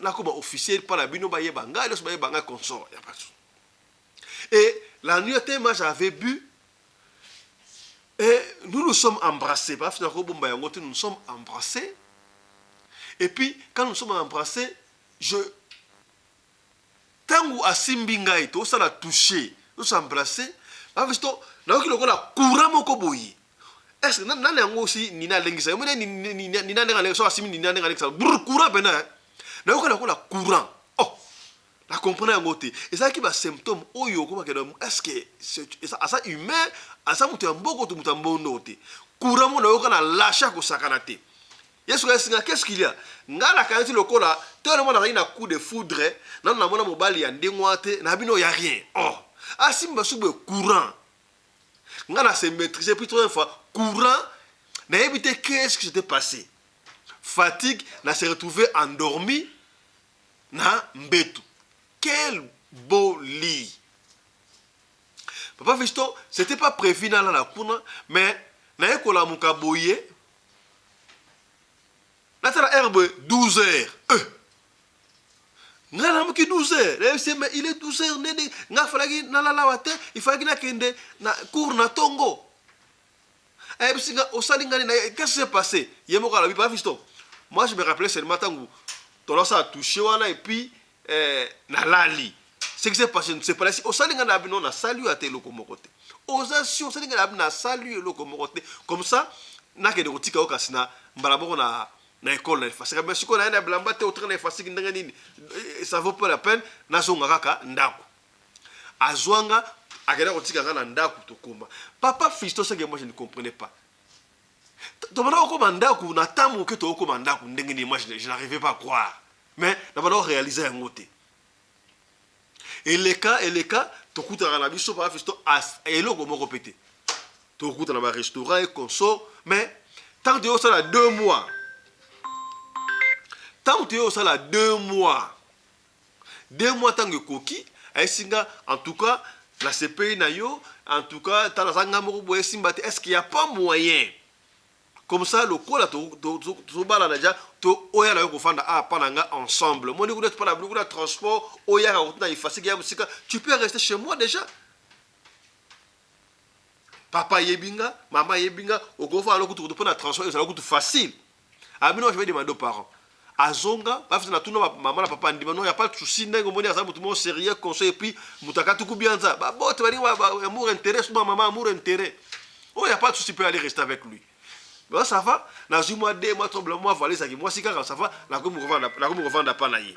nakoma officiel mpa na bino, bayeba ngai nyonso, bayeba ngai consort ya bato." Et la nuit, tellement j'avais bu et nous nous sommes embrassés. Bref, nous nous sommes embrassés. Et puis, quand nous sommes embrassés, je ntango asimbi ngai, tosala toucher, tos'embrasser, bafisto, nayoki lokola courant moko boye. Est ce que nani yango osi nina alengisa yo mone nina ndenge alengisa, so asimbi nina ndenge alengisa brr, courant pena nayoki lokola courant. Oh, na comprendre yango te. Ezalaki basymptôme oyo okomakende: est ce que aza humain, aza moto ya mboko to moto ya mbondo te? Courant mo nayoka na lâche, kosakana te. Ye soki esinga: "Qu'est-ce qu'il y a?" Nga nakanisi lokola tele mwana azalaki na coup de foudre. Nano namona mobali ya ndenge wana te. Na bino ya rien. Oh, asimba su boye, courant. Nga na se maîtriser. Puis troisième fois, courant, nayebi te qu'est-ce qui s'était passé. Fatigue, na se retrouvé endormi na mbetu. Quel beau lit, papa Fiston! C'était pas prévu nalala kuna, mais naye kolamuka boye, natala heure boye, 12 heures. Ngai namuki 12 heures, nayebisi: "Mais il est 12 heures nini? Ngai falaki nalala wa te, ifalaki nakende na cours na ntongo." Ayebisi nga: "Osali ngai nini? Qu'est-ce qui s'est passé?" Ye moko alobi: "Papa Fiston, moi, je me rappelais seulement ntango tolosala toucher wana et puis, eh, nalali. Ce qui s'est passé, je ne sais pas. Osali ngai na bino, nasali oyo ate eloko moko te. Oza si osali ngai na bino, nasali eloko moko te. Comme ça nakende kotika yo kasi na mbala moko na école na Efasika. Mais sikoyo naye na bilamba te, otraka na Efasiki ndenge nini? Ça vaut pas la peine, nazonga kaka ndako." Azwanga, akenda kotika nga na ndako. Tokoma, papa Fiston, ce que moi je ne comprenais pas, tobanda kokoma ndako na ntango moke, tokokoma ndako ndenge nini? Moi, je n'arrivais pas à croire, mais nabanda koréaliser yango te. Eleka eleka, tokutaka na biso, papa Fiston, eloko moko mpe te. Tokuta na barestaurant et consort. Mais tant toye osala 2 mois, ntango toye osala 2 mois, 2 mois ntango ekoki, ayesi nga: "En tout cas, nasepeli na yo. En tout cas, ntango naza nga moko boye, esimba te. Est ce qu'il y a pas moyen, comme ça, lokola tozobalana déjà, to oya na yo kofanda awa mpa na nga ensemble? Moni kuna mpa na kuna, transport oyaka kotuna Ifasiki ya mosika, tu peux rester chez moi déjà. Papa ayebi nga, mama ayebi nga, okofanda no kutu kutu mpo na transport ezala kutu facile." Abino: "Je vais demander aux parents." Azonga bafisa na tuna mama na papa, ndima: "Non, y a pas de souci. Ndenge omoni, aza motu moko sérieux, conseil. Et puis moto akatuku bianza babote, balingi amour intérêt, suma mama amour intérêt. Oh, y a pas de souci, peut aller rester avec lui. Bon, ça va." Nazwi mwa 2 mois, 3 mois, voilà, ezalaki mwasi kaka. Ça va, nakomi kovanda pa na ye,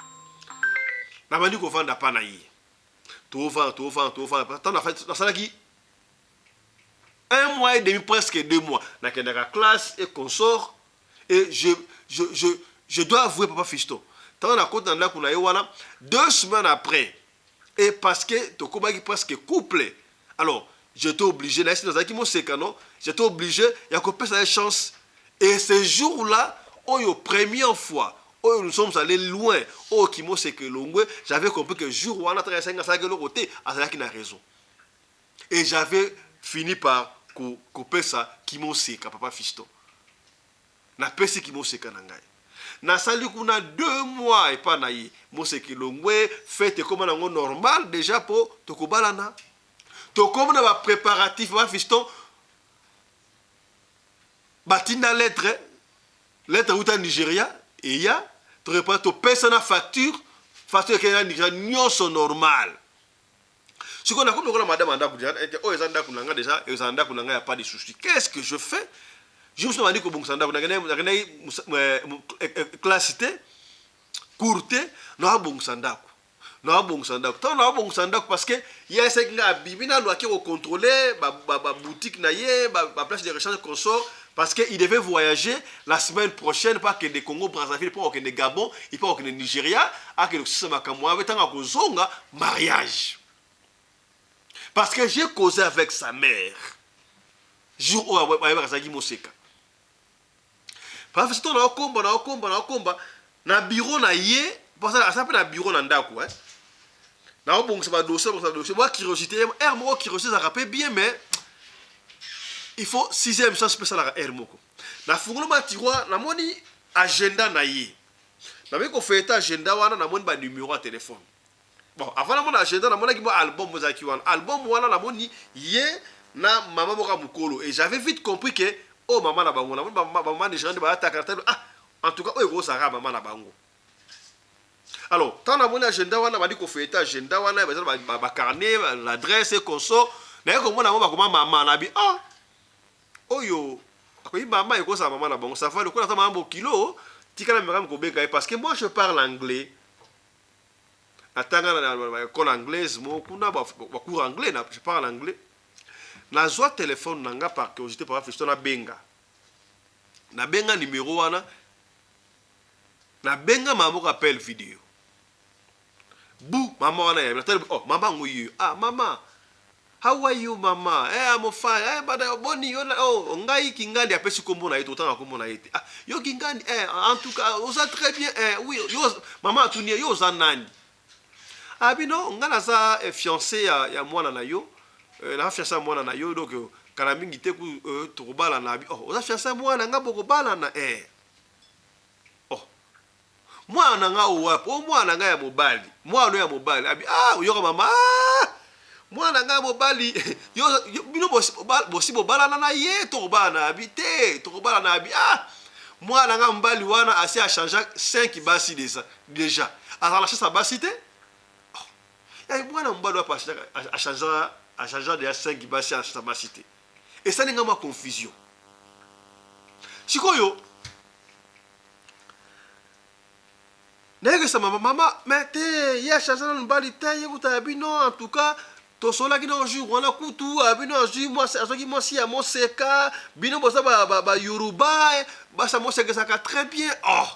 nabandi kovanda pa na ye. Tovanda, tovanda, tovanda. Ntango nasalaki un mois et demi, presque 2 mois, nakendaka classe et consort. Et je dois avouer, papa Fiston, ntango nakota na ndako na ye wana, 2 semaines après, et parce que tokomaki presque couple, alors j'étais obligé, nayesi nazalaki moseka, non, j'étais obligé ya kopesa ye chance. Et ce jour là oyo, première fois oyo nous sommes allés loin, oyo kimoseka elongwe, j'avais compris que jour wana, ntango esangi asalaki eloko te, azalaki na raison. Et j'avais fini par kopesa kimoseka. Papa Fiston, napesi kimoseka na ngai. Nasali kuna 2 mois epa na ye. Moseka elongwe, fete ekoma nango normal dejà po tokobalana. Tokomi na ba preparatifs ba fiston batinda lettre, lettre euta Nigeria eya, to prepare topesana facture, facture ekende na Nigeria nionso normal. Sikoyo nakomi lokola madame ya ndako deja ete oyo eza ndako na nga deja ezala ndako na nga ya pas de souci. Qu'est-ce que je fais? Jour mosusu nabandi kobongisa ndako, nakendaki classe te, cours te, naobongisa ndako. Naobongisa ndako. Ntango naobongisa ndako parce que ye ayesaki nga abimi nanu ake ko contrôler ba, ba, ba boutique na ye, ba, ba place de rechange consort parce que il devait voyager la semaine prochaine mpo akende Congo Brazzaville, mpo akokende Gabon, mpo akokende Nigeria, akende kosisa makambo wana, mpe ntango akozonga mariage. Parce que j'ai causé avec sa mère jour oyo ayebaka azalaki moseka. Parce que naokomba naokomba naokomba na bureau na ye, parce que aza mpe na bureau na ndako eh. Naobongisa ba dossier, bongisa ba dossier, mwa curiosité, heure moko curiosité ezalaka mpe bien mais il faut sixième sens mpe esalaka heure moko. Nafungoli mwa tiroir, namoni agenda na ye. Nakoki kofeuilleter agenda wana, namoni ba numero ya telefone. Bon, avant namona agenda, namonaki mwa album ezalaki wana. Album wana namoni ye na mama moko ya mokolo et j'avais vite compris que oyo mama na bango. Namoni ba mama nigerian nde balataka na table. Ah, en tout cas oyo ekozala kaka mama na bango. Alors, tant namoni agenda wana, bandi kofeuilleter agenda wana, baza na ba carnet, l'adresse et consort. Naye komona yango bakoma mama na bi ah oyo akoyi mama ekozala mama na bango. Ça va lokola aza mama bokilo, tikala mekami kobenga ye parce que moi je parle anglais. Natanga na école anglaise moko kuna ba cours anglais na je parle anglais. Nazwa téléphone na nga par curiosité par fiston nabenga. Nabenga numéro wana. Nabenga mama moko appel vidéo. Bu mama wana ya natali oh mama ngo yo. Ah mama. How are you mama? Eh I'm fine. Eh bada boni yo oh ngai Kingandi apesi kombo na ye totanga kombo na ye te. Ah yo Kingandi eh en tout cas oza très bien eh oui yo mama atuni yo oza nani? Ah bino ngai naza eh, fiancé ya, ya mwana na yo. Eh, na fiancé ya mwana na yo donc euh, kala mingi te ku euh, tokobalana. Oh oza fiancé ya mwana nga bokobalana eh. Oh mwana na nga oyo wapi? O mwana na nga ya mobali. Mwana ya mobali. Abi ah oyoka mama ah mwana na nga ya mobali yo, yo bino bosi bobalana na ye tokobalana abi te tokobalana abi ah mwana na nga mobali wana asi a changea 5 basi deja deja azala na chance ya basi te. Oh. Ya mwana mobali wapi a changea a changea deja 5 basi a chance ya basi te. Esali nga mwa confusion. Sikoyo nayebisa mama mama mais te ye achange nanu mobali te ye kuta ya bino en tout cas tosolaki na jour wana kutu ya bino azwi mwasi azwaki mwasi ya moseka bino boza ba, ba, ba yoruba basi ya moseka ezalaka très bien oh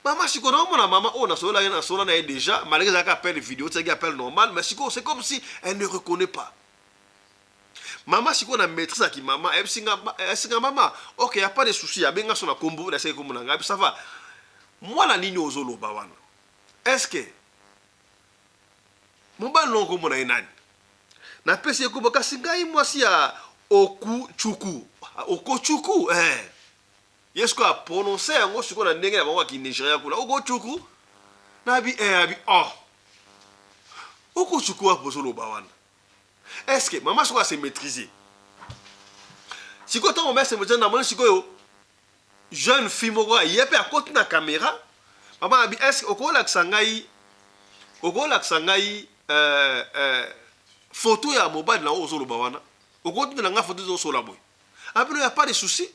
mama sikoyo naomona mama oyo nasololaki nasolola na ye déjà malgré ezalaki appel video ezalaki appel normal mais sikoyo c'est comme si elle ne reconnaît pas Mama sikoyo na maitrise ya ki mama ayebisi nga ayebisi nga mama ok ya pas de souci abenga so na kombo na seki kombo na nga ça va mwana nini ozo loba wana est ce que mobali no kombo na ye nani na pesi ye kombo kasi ngai mwasi ya okuchuku okochuku eh ye sikoyo a prononcer yango sikoyo na ndenge na bango ya ki Nigeria kuna okochuku na bi eh abi oh okochuku wapi ozo loba wana Est ce que maman sikoyo a se maitriser? Sikoyo tango maman a se maitriser namoni sikoyo jeune fille moko aye pe akoti na camera maman abi est ce que okolakisa ngai okolakisa ngai euh, euh, photo ya mobali na oyo ozoloba wana okotindela ngai photo ezosola boye abino ya pas de souci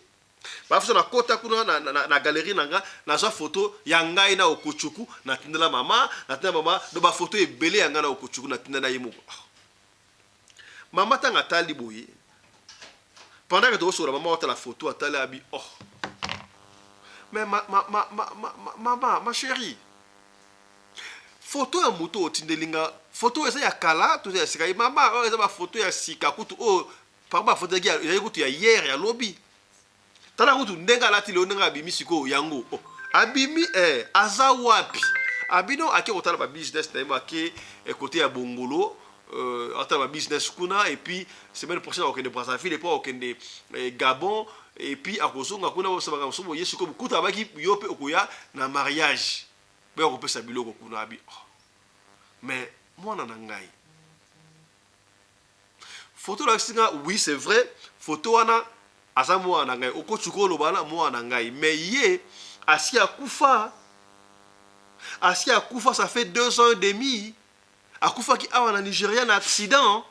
Bafusa na kota kuna na, na, na, na galerie na nga nazwa photo ya ngai na Okochuku natindela mama natindela mama do ba photo ebele ya ngai na Okochuku natindela ye moko. Oh. Mama tanga atali boye pendant que tokosola mama otala photo atali abi oh mais ma, ma, ma, ma, ma, ma, mama ma chérie photo ya moto otindeli nga photo eza ya kala to ya sika mama oyo eza ba photo ya sika kutu oyo Papa ba photo ezalaki kutu ya hier ya lobi. Tala kutu ndenge alati lelo ndenge abimi sikoyo yango. Oh, abimi eh aza wapi? Abino ake kotala ba business na ye ake eh, kote ya Bongolo. Atala ba business kuna, et puis semaine prochaine akokende Brazzaville, et puis akokende Gabon, et puis akozonga kuna. Bosabaka mosusu boye sikoyo kuta abaki yo mpe okoya na mariage, boya kopesa biloko kuna. Abi, oh. Mais mwana na ngai, photo olakisi nga, oui, c'est vrai, photo wana aza mwana na ngai. Okotuka oloba na mwana na ngai, mais ye asi akufa, asi akufa, ça fait 2 ans et demi. Akufaki awa na Nigeria na accident.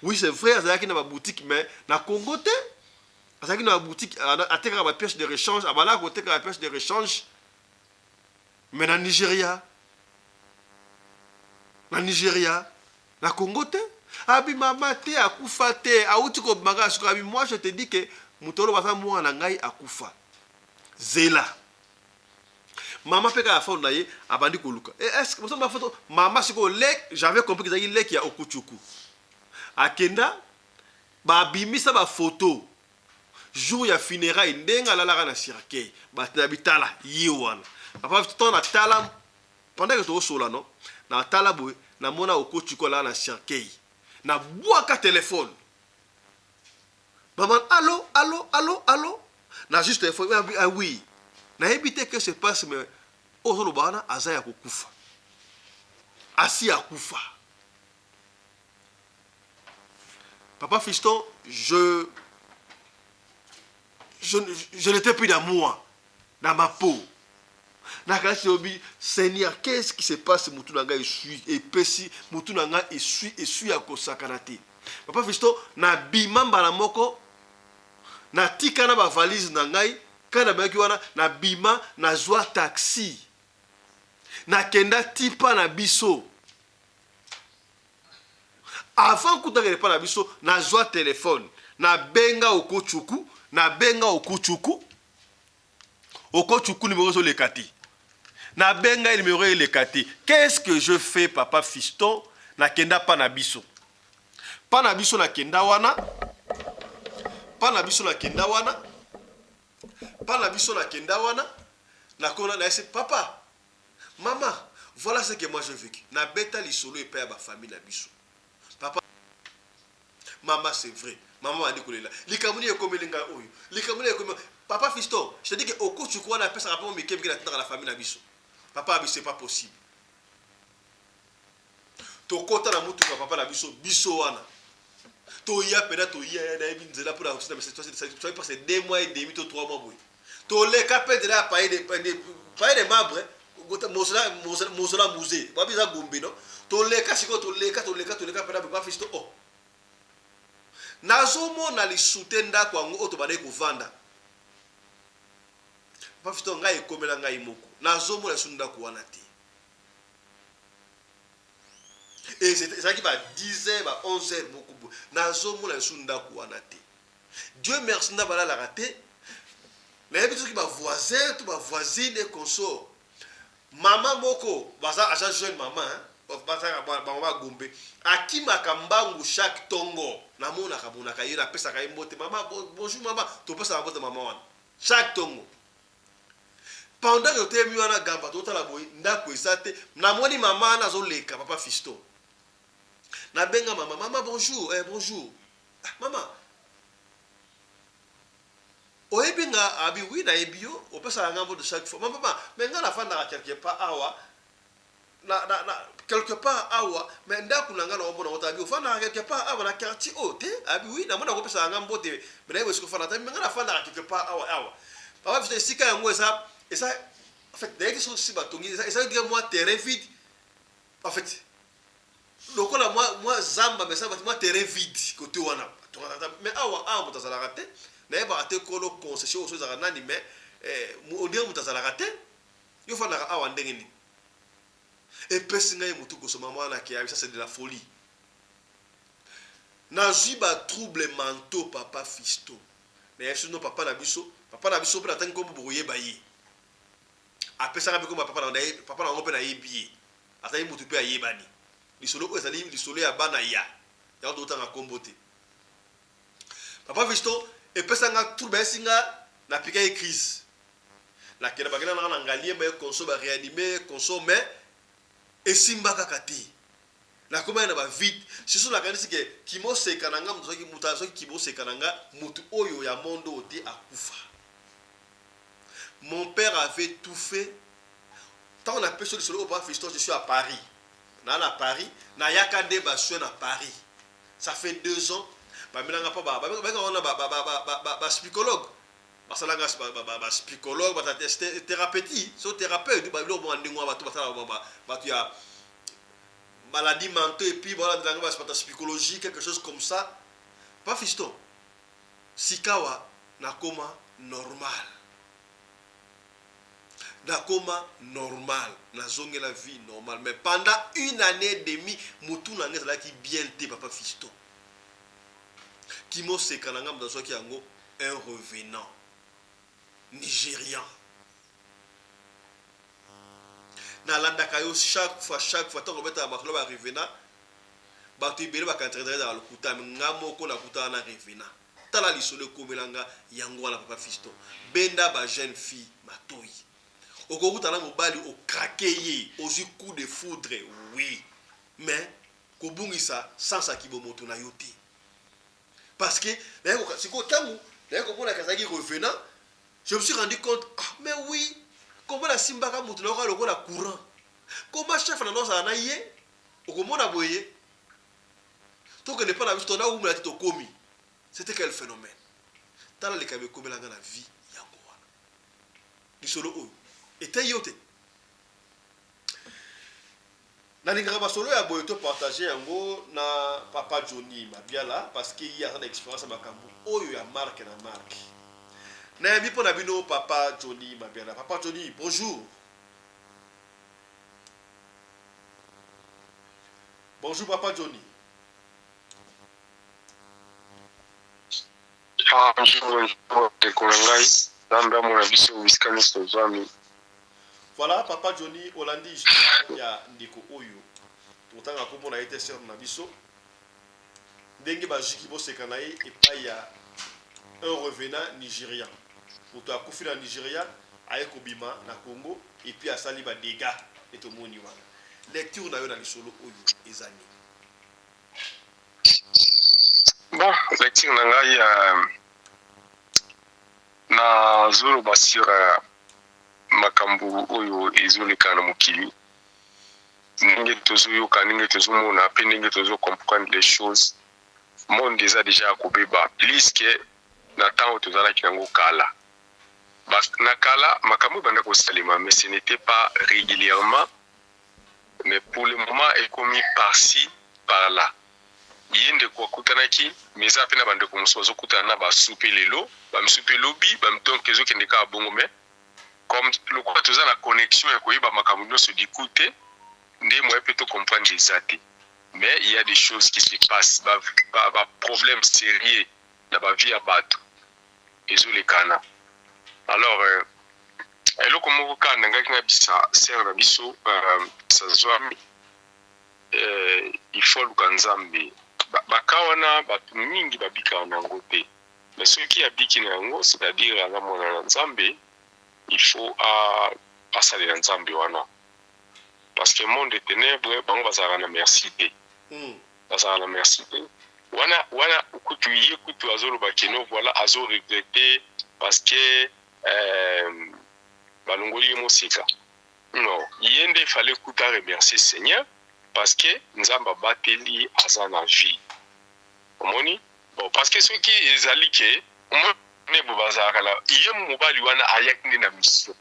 Oui, c'est vrai, azalaki na baboutique, mais na Congo te. Azalaki na baboutique, atekaka bapièce de rechange, abalaka koteka bapièce de rechange, mais na Nigeria, na Nigeria, na Congo te. Abi, mama, te, akufa te, awuti kobimaka sikoyo. Abi, moi je te dis que moto oyo baza mwana na ngai akufa. Zela, mama mpe kaka fone na ye abandi koluka. Est-ce que bafoto mama sikoyo lek, j'avais compris ezalaki leki ya Okuchuku, akenda babimisa bafoto jour ya funéraille, ndenge alalaka na cercueil, bato na bitala ye wana. Papa, to natala pendant que tozosola, no natala boye, namona Okuchuku alala na cercueil, nabwaka telefone. Mama, allo, allo, allo, allo, na juste telefone. Ah oui, nayebi te que se passe, mais oyo ozoloba wana aza ya kokufa, asi akufa. Papa Fiston, je n'étais plus dans moi, dans ma peau. Nakasi obi, Seigneur, qu'est-ce qui se passe? Mutu na ngai esui, epesi mutu na ngai esui, esui ya kosakana te. Papa Fiston, nabima mbala moko, natika na bavalise na ngai kaka nabengaki wana, nabima, nazwa taxi, nakenda tipa na biso. Avant kutaka epa na biso, nazwa telefone, nabenga Okochuku, nabenga Okuchuku, Okochuku, numéro ezoleka te. Nabenga ye, numéro eleka te. Qu'est-ce que je fais, papa Fiston? Nakenda pa na biso, pa na biso, nakenda wana pa na biso, nakenda wana pa na biso, nakenda wana, nakona nayesi papa, mama, voilà ce que moi j'ai vécu. Nabeta lisolo epai ya bafamille na biso. Papa, mama, c'est vrai, mama bandi kolela, likambo nini ekomeli ngai oyo, likambo nini ekomi? Papa Fiston, je te dis que Okochuku wana apesaka mpe mike mike, natindaka na famille na biso. Papa abi, c'est pas possible. Tokɔta na mutuka, papa na biso, biso wana toya mpena, toya, nayebi nzela mpona passe 2 mois et demi to 3 mois boye, toleka mpe nzela ya Paye de Marbre, Mosola, musée babi eza Gombe, no toleka sikoyo, toleka, toleka, toleka mpena. Papa Fiston, oh, nazomona lisu te ndako yango oyo tobandaki kovanda. Papa Fiston, ngai ekomela ngai moko, nazomona lisu ndako wana te. Ezalaki ba 10 heures, ba 11 heures moko boye, nazomona lisu ndako wana te. Dieu merci, nda balalaka te. Nayebi soki bavoisin to bavoisine et consort, mama moko baza aza jeune mama, bamama Gombe, akimaka mbangu chaque tongo. Namonaka monaka ye, napesaka ye mbote, mama bonjour, mama, topesaka mbote mama wana chaque tongo. Pendant que totelemi wana gamba, totala boye, ndako eza te. Namoni mama wana azoleka. Papa Fiston, nabenga mama, mama bonjour, eh, bonjour. Ah, mama, oyebi nga? Abi, oui, nayebi yo, opesaka nga mbote chaque fois. Mama, mais nga nafandaka quelque part awa, na quelque part awa, mais ndako na nga na omona ngo. Abi, ofandaka quelque part awa na quartier oyo te? Abi, oui, namona kopesaka nga mbote, mais nayebi esika ofandaka te. Mais nga nafandaka quelque part awa awa. Papa biso, esika yango eza en fait, nayebi soki si batongi, eza dire mwa terrain vide en fait, lokola mwa zamba, mais eza mwa terrain vide côté wana. Mais awa awa moto azalaka te, nayebaka te kolo concession oyo ezalaka nani, mais on dirait moto azalaka te. Yo fandaka awa ndenge nini? Epesi ngai motu kosoma mwana keyabi, ça c'est de la folie. Nazwi batrouble mentaux, papa Fiston. Nayebi no papa na biso, papa na biso mpe natangi nkombo, bokoyeba ye, apesaka mpe kombo papa na papa na yango mpe nayebi ye, azali motu mpe ayebani. Lisolo oyo ezali lisolo ya bana ya yango, totanga nkombo te. Papa Fiston, epesanga trouble, ayesi nga napika ye crise, nakenda, bakenda nanga na Ngaliema, ye conso, baréanime conso, mais esimba kaka te. Nakomaki na ba vide surtout nakanisi ke kimoseka na nga moto azwaki moto azwaki kimoseka na nga moto oyo ya monde oyo te akufa. Mon père avait tout fait ntango napesi yo lisolo oyo papa Fiston, je suis à Paris, naa na Paris, nayaka nde ba soins na Paris, ça fait 2 ans. Bamelanga mpo babengaka wana ba psychologue, basalanga ba psychologue, ba thérapeute, so thérapeute, biloko moko ndenge wana, bato basala bato ya maladie mentaux et puis balandelanga bato psychologie, quelque chose comme ça. Pa Fiston, sikawa nakoma normal, nakoma normal, nazongela vie normale, mais pendant une année et demie motu na ngai ezalaki bien te. Papa Fiston, kimoseka na ngai moto azwaki yango, un revenant nigérian. Nalandaka yo chaque fois, chaque fois ntango obetaka makolo ba revenant. Bato ebele bakantisaka ezalaka lokuta, me nga moko nakutaka na revenant. Tala lisolo ekomelanga yango wana. Papa Fiston, benda ba jeune fille matoi. Okokuta na mobali, okrake ye, ozwi coup de foudre, oui, mais kobungisa sens ya kibomoto na yo te, parce que sikoyo ntango naye komonaka azalaki revenant, je me suis rendu compte: ah mais oui, comment nasimbaka moto nayoka lokola courant, comment chef na ozala na ye, okomona boye tokende mpa na biso, tona wumela te tokomi. C'était quel phénomène? Tala likambo ekomelanga na vie yango wana. Lisolo oyo etei yo te. Nalingaka masolo ya boye topartage yango na papa Johnny Mabiala, parce que ye aza na expérience ya makambo oyo ya marque na marque. Nayambi mpo na bino papa Johnny Mabiala. Papa Johnny, bonjour. Bonjour, papa Johnny. Bonjour, ndeko na ngai. Nzambe amona biso bisika nyonso tozwami. Voilà, papa Johnny, olandi histoire ya ndeko oyo totanga kombo na ye te, sœur na biso, ndenge bazwiki boseka na ye epai ya un revenant nigérian. Moto akufi na Nigeria, aye kobima na Congo et puis asali ba dégâts nde tomoni wana. Lecture na yo na lisolo oyo eza nini? Bon, lecture na ngai, nazoloba sur makambo oyo ezoleka na mokili, ndenge tozoyoka, ndenge tozomona mpe ndenge tozocomprendre les choses. Monde eza déjà ya kobeba plus que na ntango tozalaki yango kala. Na kala makambo ebanda kosalema, mais ce n'était pas régulièrement, mais pour le moment ekomi par-ci par-là. Ye ndeko akutanaki, mais eza mpe na bandeko mosusu bazokutana na basu mpe lelo, bamisu mpe lobi. Donc ezokende kaka bongo, mais comme lokola toza na connexion ya koyeba makambo nyonso du coup te, nde moyen mpe tocomprendre eza te. Mais il y a des choses qui se passent, ba problème ba sérieux na ba vie ya bato ezolekana. Alors eloko moko kaka nangaki na bisa sœur na biso sazwami, il faut aluka Nzambe. Baka wana bato mingi babikaka na yango te, mais soki abiki na yango, c'est-à-dire aza mwana na Nzambe, il faut asalela Nzambe wana, parce que monde de ténèbre, bango bazalaka na merci te. Bazalaka na merci te. Wana wana kutu ye kutu azoloba que non, voilà, azoregrete parce que balongoli ye mosika. Non, ye nde fallait kuta remercier Seigneur, parce que Nzambe abateli, aza na vie. Omoni, bon, parce que soki ezali ke omoni bo bazalaka na ye, mobali wana ayaki nde na mission.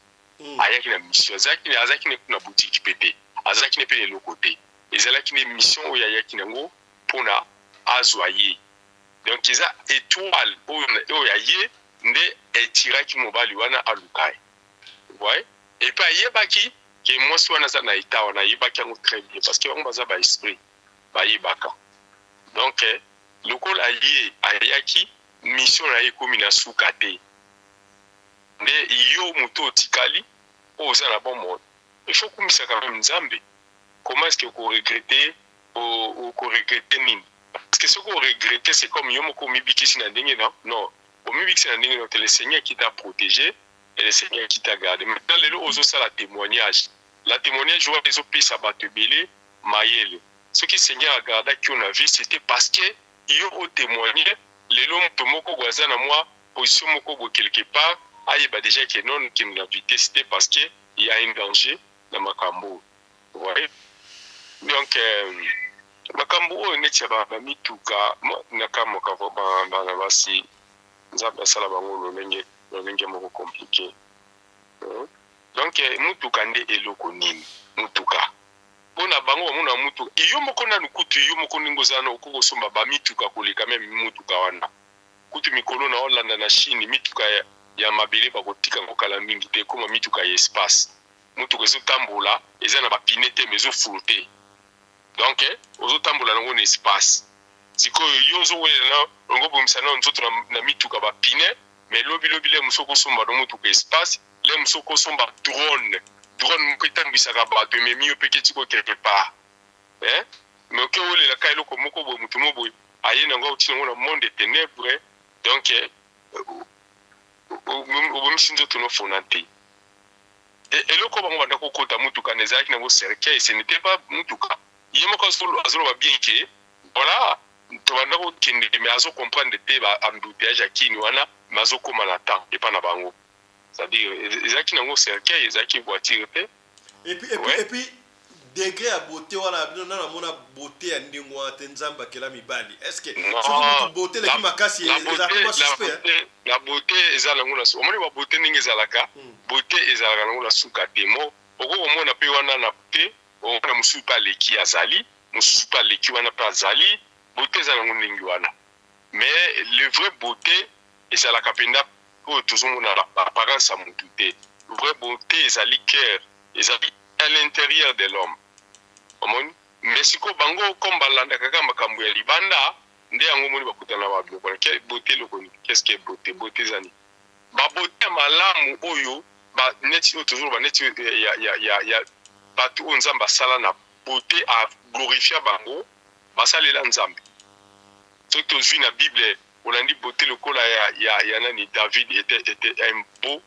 Ayaki na mission, azalaki ne kuna boutique mpe te, azalaki ne mpe na eloko te. Ezalaki nde mission oyo ayaki nango mpona azwa ye. Donc eza étoile oyo ya ye nde etiraki mobali wana aluka ye. Voye, et puis ayebaki ke mwasi wana aza na état wana, ayebaki yango très bien, parce que bango baza ba esprit, bayebaka. Donc lokola ye ayaki, mission na ye ekomi na suka te, nde yo moto otikali oyo oza na bomoi, il faut kumisa quand même Nzambe. Comment est-ce que okoregrete? Okoregrete nini? Parce que soki oregrete, c'est comme yo moko omibikisi na ndenge na non, omibikisi na ndenge na te. Le Seigneur qui t'a protégé et le Seigneur qui t'a gardé. Maintenant lelo ozosala témoignage, la témoignage wana ezopesa bato ebele mayele. Soki Seigneur agardaki yo na vie, c'etait parce que yo o temoigner lelo moto moko boye aza na mwa position moko boye quelque part, ayeba dejà que non, nakende na vitesse te parce que il ya un danger na makambo oyo. Vous voyez? Donc makambo oyo neti ya ba mituka, nakamwaka vraiment bana basi, Nzambe asala bango lolenge lolenge moko complique. Donc mutuka nde eloko nini? Mutuka pona bango bamona mutuka yo moko nanu kutu yo moko ndenge oza wana okoki kosomba ba mituka koleka meme mutuka wana kutu mikolo na olanda na Chine mituka ya, ya mabele bakotika yango kala mingi te ekoma mituka ya espace mutuka ezotambola eza na ba pine te mais ezo flotte donc ozotambola nango na espace sikoyo yo ozowelela na olingi obomisa nao nzoto na, na mituka ba pine mais lobi lobi le mosusu okosomba no mutuka espace Le mosusu okosomba drone, drone moko etambwisaka bato ememi yo pe keti ko quelque part eh mais oke owelela ka eloko moko boye mutu moko boye aye nango auti nango na monde de tenebre donc obomisi nzoto no fona te. Eloko bango banda kokota mutuka na ezalaki nango cercueil, ce n'etait pas mutuka. Ye moko azoloba bien que voilà tobanda kokende mais azo comprendre te ba embouteillages ya Kin wana mais azokoma na temps epa na bango. C'est à dire ezalaki nango cercueil, ezalaki voiture te. Et puis, et puis, et puis degré ya beauté wana bino nana mona beauté ya ndenge wana te. Nzambe akela mibali, est ce que soki mutu beauté eleki makasi ezalaka mwa suspect? La beauté eza nango na, omoni ba beauté ndenge ezalaka, beauté ezalaka nango na suka te. Mo okoki komona mpe wana na te, omona mosusu mpe aleki azali, mosusu mpe aleki wana mpe azali. Beauté eza nango ndenge wana, mais le vrai beauté ezalaka mpenza oyo tozomona na apparence ya mutu te. Vrai beauté ezali cœur, ezali à l'intérieur de l'homme, omoni. Mais sikoyo bango comme balandaka kaka makambo ya libanda nde yango omoni bakutana na ba biloko wana. Beauté eloko nini? Qu'est-ce que beauté? Beauté eza nini? Ba beauté ya malamu oyo ba neti oyo tozoloba neti ya, ya, ya, ya bato oyo Nzambe asala na beauté, a glorifia bango, basalela Nzambe. Soki tozwi na Bible, olandi beauté lokola ya, ya, ya nani, David était, était un beau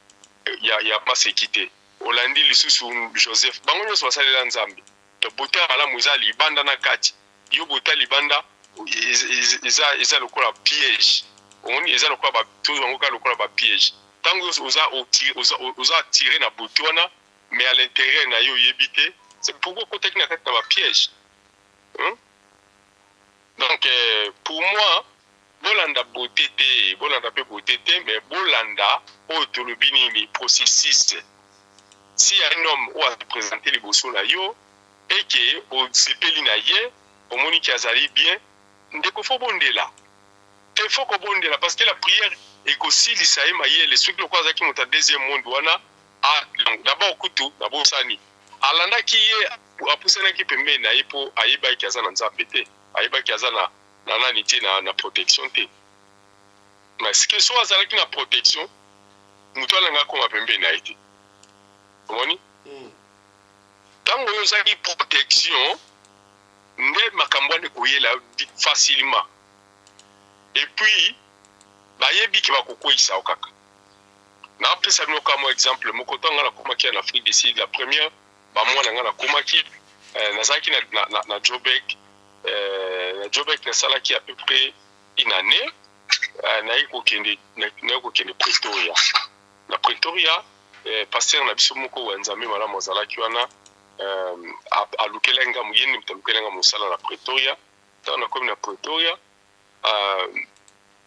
ya, ya maseki te. Olandi lisusu Joseph, bango nyonso basalela Nzambe. Donc beauté ya malamu eza libanda na kati. Yo beauté ya libanda eza, eza lokola piège. Omoni, eza lokola ba, tozwa yango kaka lokola ba piège. Tango oza, oza, oza attiré na beauté wana, mais à l'intérieur na yo oyebi te, c'est pourquoi okotaki na kati na ba piège. Hum? Donc pour moi bolanda beaute te, bolanda pe beaute te, mais bolanda oyo tolobi nini, processus. Si un homme oyo a se presenter liboso na yo et que osepeli na ye, omoni que azali bien, ndeko faut bondela. Te faut kobondela parce que la prière ekosilisa ye mayele. Soki lokola azalaki moto ya deuxième monde wana, d'abord kutu nabosani, alandaki ye, apusanaki pembeni na ye po ayebaki aza na Nzambe te, ayebaki aza na na nani te, na, na protection te. Mais que soki azalaki na protection, moto wana anga akoma pembeni na ye te. Omoni? Tango oyo ozangi protection nde makambo wana ekoyela yo facilement. Et puis bayebi ke bakokweyisa yo kaka. Napesa bino kaka mwa exemple moko. Ntango ngai nakomaki na Afrique du Sud, la première ba mois na ngai nakomaki, nazalaki na, na, na, na Joburg. Na Joburg nasalaki à peu près une année. Naye kokende, naye kokende Pretoria. Na Pretoria, pasteur na biso moko wa Nzambe malamu azalaki wana, alukelaki nga, ye nde moto alukelaki nga mosala na Pretoria. Ntango nakomi na Pretoria,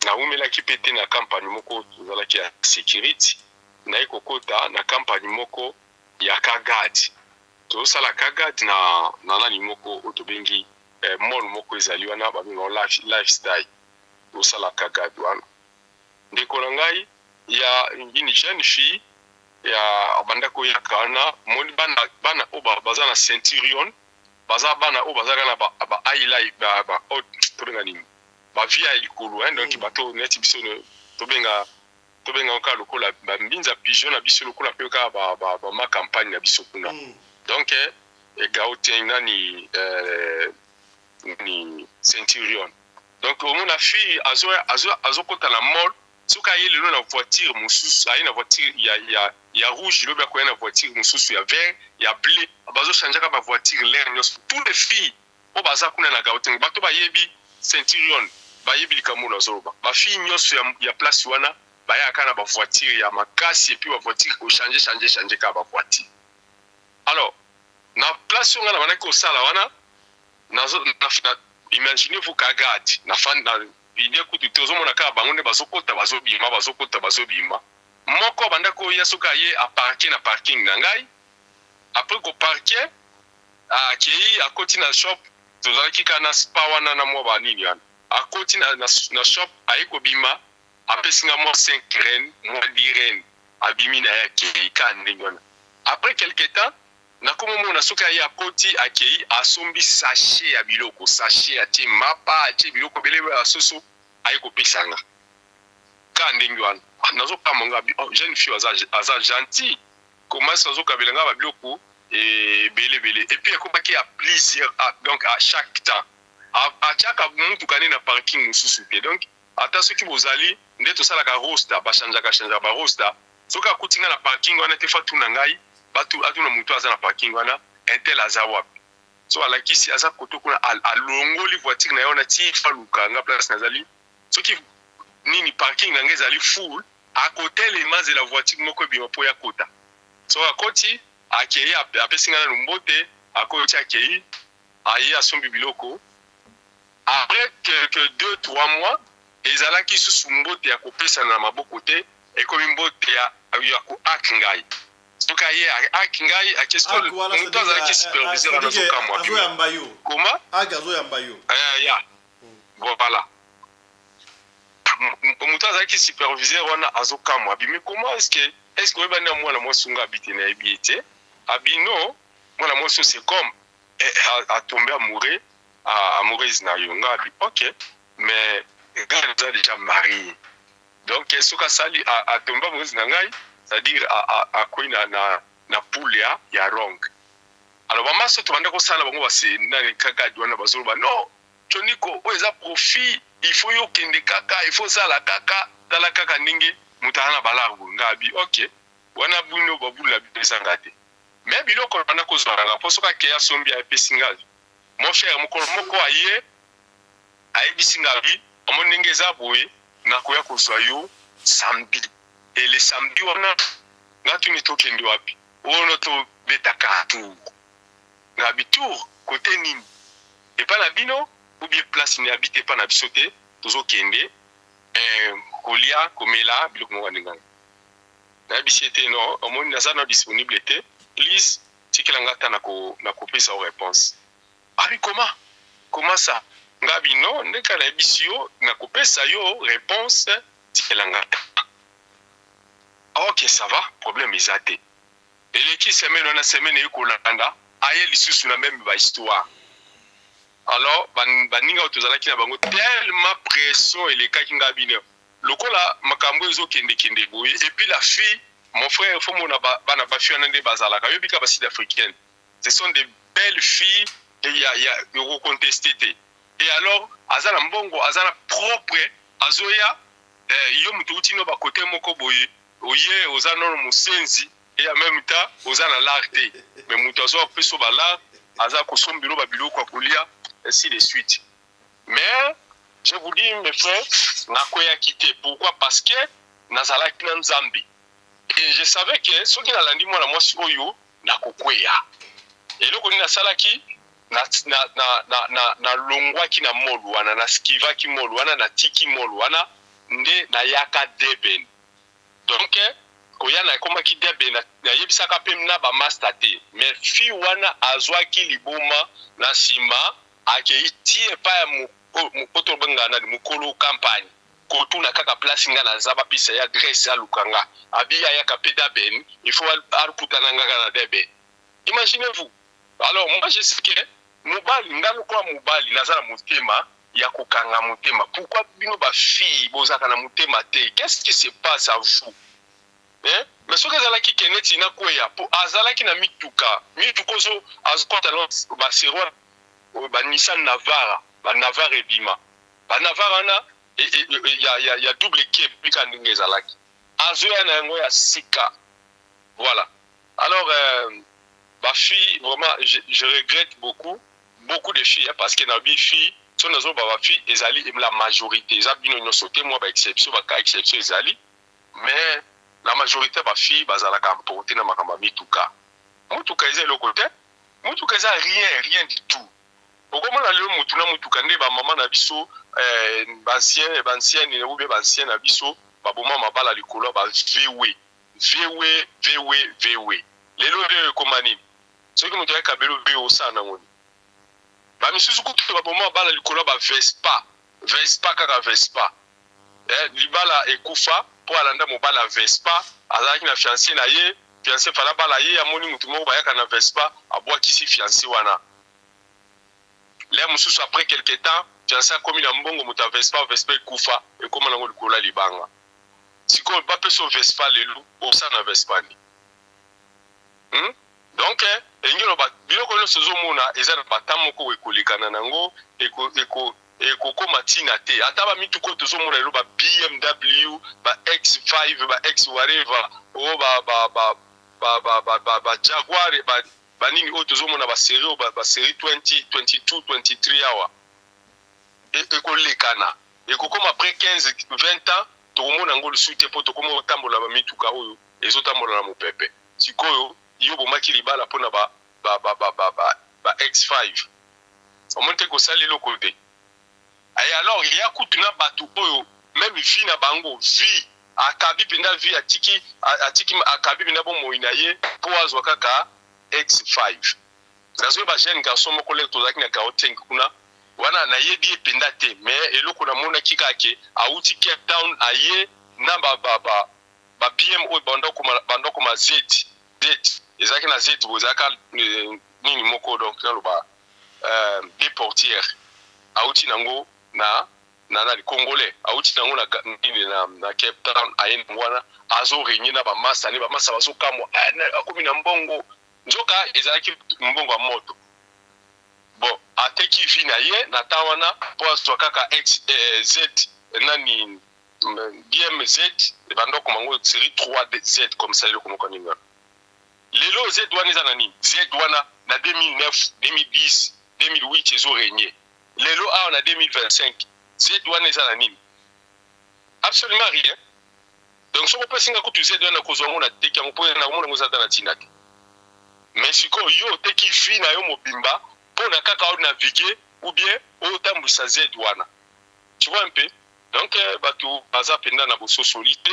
nawumelaki mpe te na kampani moko tozalaki ya security. Naye kokota na kampani moko ya Kagad. Tozosala Kagad na, na nani moko oyo tobengi mall moko ezali wana babenga life, lifestyle. Tozosala Kagad wana. Ndeko na ngai ya une jeune fille ya abanda koyaka wana, moni bana, bana oyo baza na Centurion, baza bana oyo bazalaka na ba, ba high life, ba, ba haute, tobenga nini, ba vie ya likolo, hein, donc bato neti biso tobenga, tobenga kaka lokola ba mbinza pigeon na biso, lokola pe kaka ba, ba, ba ma campagne na biso kuna. Donc Gauteng nani, nani Centurion. Donc omona fille azo, azo, azokota na mall, soki aye lelo na voiture mosusu, aye na voiture ya, ya, ya rouge, lobi akoya na voiture mosusu ya vert, ya bleu, bazo changeaka ba voiture l'heure nyonso. Tous les filles. Oyo baza kuna na Gauteng, bato bayebi Centurion, bayebi likambo oyo nazoloba. Ba filles nyonso ya, ya place wana bayaka kaka na ba voiture ya makasi et puis ba voiture ko changer changer changer kaka ba voiture. Alors na place oyo ngai nabandaki kosala wana, nazo na, na, imaginez vous ka garde na fan na idée kutu te, ozomona kaka bango nde bazokota bazobima, bazokota bazobima. Moko abanda koya, soki aye aparke na parking na ngai, après ko parke Akeyi akoti na shop, tozalaki kaka na spa wana na mwa ba nini wana, akoti na, na, na shop aye kobima apesi nga mwa 5 rand, mwa 10 rand, abimi na ye akeyi kaka ndenge wana. Après quelque temps nakomi omona soki aye akoti akeyi asombi sachet ya biloko, sachet atie mapa, atie biloko ebele ya soso aye kopesa nga kaka ndenge wana. Nazokamwa nga, oh, jeune fille aza, aza gentil, comment azokabela nga ba biloko ebele ebele. Et puis ekomaki à plusieurs, donc à chaque temps atiaka mutuka nde na parking mosusu te. Donc ata soki bozali nde tosalaka roster, bachangeaka changeaka ba roster, soki akuti nga na parking wana te, fa tuna ngai, batu atuna moto aza na parking wana, intel aza wapi. So alakisi aza koto kuna, alongoli voiture na ye wana ti aluka nga place nazali. Soki nini parking na ngai ezali full, akotelema azela voiture moko ebima mpo ya kota. Soki akoti akei, apesi ngai nanu mbote, akoti akei, aye asombi biloko. Après quelques deux trois mois, ezalaki susu mbote ya kopesana na maboko te, ekomi mbote ya ya ko hack ngai. Soki aye hack ngai, ake sikoyo moto azalaki superviseur wana azokamwa azoyamba yo. Comment? Hack azoyamba yo. Ya. Voilà. Moto azalaki superviseur wana azokamwa abi, mais comment est-ce que est-ce que oyebani na mwana mwasi nga? Abi te, nayebi ye te. Abi non, mwana mwasi c'est comme atombe amoureux, amoureuse na yo. Nga abi ok, mais ngai naza déjà marié. Donc soki asali atombe amoureuse na ngai, c'est-à-dire akwei na poule ya wrong. Alors bamaso tobanda kosala bango base nani kaka wana bazoloba non, Choniko oyo eza profit, il faut yo kende kaka, il faut osala kaka, tala kaka ndenge moto aza na balargo. Nga abi ok, wana bino babula bino ezanga te, mais biloko banda kozwa nanga mpo soki akei asombi apesi nga. Mon cher, mokolo moko aye ayebisi nga abi omoni ndenge eza boye, nakoya kozwa yo samedi. Et le samedi wana nga tuni tokende wapi? Ono tobetaka tour. Nga abi tour kote nini? Epa na bino ou bien place ni habite epa na biso te, tozokende eh, kolia komela biloko moko ndenge wana. Nayebisi ye te non, omoni naza na disponible te, please tikela nga ata na kopesa yo réponse. Abi comment comment ça? Nga abi non, ndenge nayebisi yo nakopesa yo réponse, tikela nga ata. Ok, ça va, problème eza te. Eleki semaine wana, semaine eye kolanda, aye lisusu na meme ba histoire. Alors baninga oyo tozalaki na bango, tellement pression elekaki nga bino lokola makambo ezokende kende boye. Et puis la fille, mon frère, faut mona bana bafi wana nde bazalaka, yobi ka ba sud africaine, ce sont des belles filles ya okoconteste te. Et alors aza na mbongo, aza na propre, azoya yo moto outi no bakote moko boye, oye oza nono mosenzi et en même temps oza na lar te, mais moto azwa kopesa balar, aza kosombelo babiloko ya kolia, ainsi de suite. Mais je vous dis, mes frères, nakweyaki te. Pourquoi? Parce que nazalaki na Nzambe et je savais que soki nalandi mwana mwasi oyo nakokweya. Eloko nini nasalaki? Nalongwaki na mall wana, naskivaki mall wana, natiki mall wana nde nayaka Durban. Donc koya nakomaki Durban, nayebisaka mpe na bamaster te, mais fille wana azwaki liboma. Na nsima akei ti epai ya moto obengaka nani, mokolo campagne, kotuna kaka place nga naza, bapesa ye adresse, aluka nga. Abi ayaka mpe Durban, il faut akutana nga kaka na Durban. Imaginez-vous. Alors moi je sais que mobali nga lokola mobali naza na motema ya kokanga motema. Pourquoi bino bafille bozalaka na motema te? Qu'est-ce qui se passe à vous, eh? Mais soki ezalaki ke neti nakweya po azalaki na mituka, mituka ozo azokɔta na baserwa baNissan Navara, baNavara ebima, baNavara wana ya double cab bika ndenge ezalaki, azoya na yango ya sika. Voilà. Alors bafille, vraiment je regrette beaucoup. Beaucoup de filles, parce que na bi fille, soki nazoloba ba fille ezali la majorité, eza bino nyonso te, mwa ba exception, ba cas exception ezali, mais la majorité ya ba fille bazalaka emporte na makambo ya mituka. Mutuka eza eloko te, mutuka eza rien, rien du tout. Okomona lelo mutu na mutuka nde ba mama na biso eh, ba ancien, ba ancienne ou bien ba ancien na biso baboma mabala likolo ya ba VW, VW, VW, VW. Lelo nde ekoma nini? Soki moto ayaki kabelo VW osala nango nini? Ba misusu kutu baboma mabala likolo ya ba Vespa, Vespa kaka Vespa. Eh, libala ekufa po alanda mobali ya Vespa, azalaki na fiance na ye, fiance fallait abala ye, amoni mutu moko bayaka na Vespa, abwakisi fiance wana. L'heure mosusu après quelque temps, fiance akomi na mbongo, moto ya Vespa, Vespa ekufa, ekoma nango likolo ya libanga. Sikoyo bapesa yo Vespa lelo, osala na Vespa nini? Hum? Donc elingi oloba biloko nyonso ozomona eza na ba temps moko ekolekana nango, eko eko ekokoma tina te. Ata ba mituka oyo tozomona lelo ba BMW, ba X5, ba X whatever, oyo ba ba ba ba ba ba ba, ba Jaguar, ba ba nini oyo tozomona ba serie oyo ba, ba serie 20, 22, 23 awa e, ekolekana ekokoma après 15, 20 ans tokomona yango lisusu te mpo tokoma kotambola ba mituka oyo ezotambola na mopepe. Sikoyo yo obomaki libala pona ba ba ba ba ba ba ba ex 5 omoni te kosali eloko te et alors ya kutu na batu oyo meme vie na bango vie akabi penza vie atiki atiki akabi penza bomoi na ye po azwa kaka ex 5 nazoyeba jeune garçon moko lere tozalaki na Gauteng kuna wana nayebi ye penza te mais eloko namonaki kaka ke awuti Cape Town aye na ba ba ba ba BM oyo banda koma banda koma Z Z ezalaki na Z boye ezalaka nini moko donc naloba euh, deux portières awuti nango na na nani congolais awuti nango na nini na, na Cape Town aye nango wana azo regner na ba masa ne ba masa bazo kamwa eh, akomi na mbongo nzoka ezalaki mbongo ya moto bon ateki vie na ye na temps wana po azwa kaka ex eh, Z nani BMZ ebanda okoma ngo serie 3 Z comme ça eloko moko nini wana lelo Z wana eza na nini Z wana na 2009 2010 2008 ezo regner lelo awa na 2025 Z wana eza na nini absolument rien donc soki opesi nga kutu Z wana nakozwa yango nateki yango mpo nakomona yango eza ata na ntina te mais sikoyo yo oteki vie na yo mobimba mpo na kaka o naviguer ou bien otambwisa Z wana tu vois un peu Donc batu baza penza na bososoli te,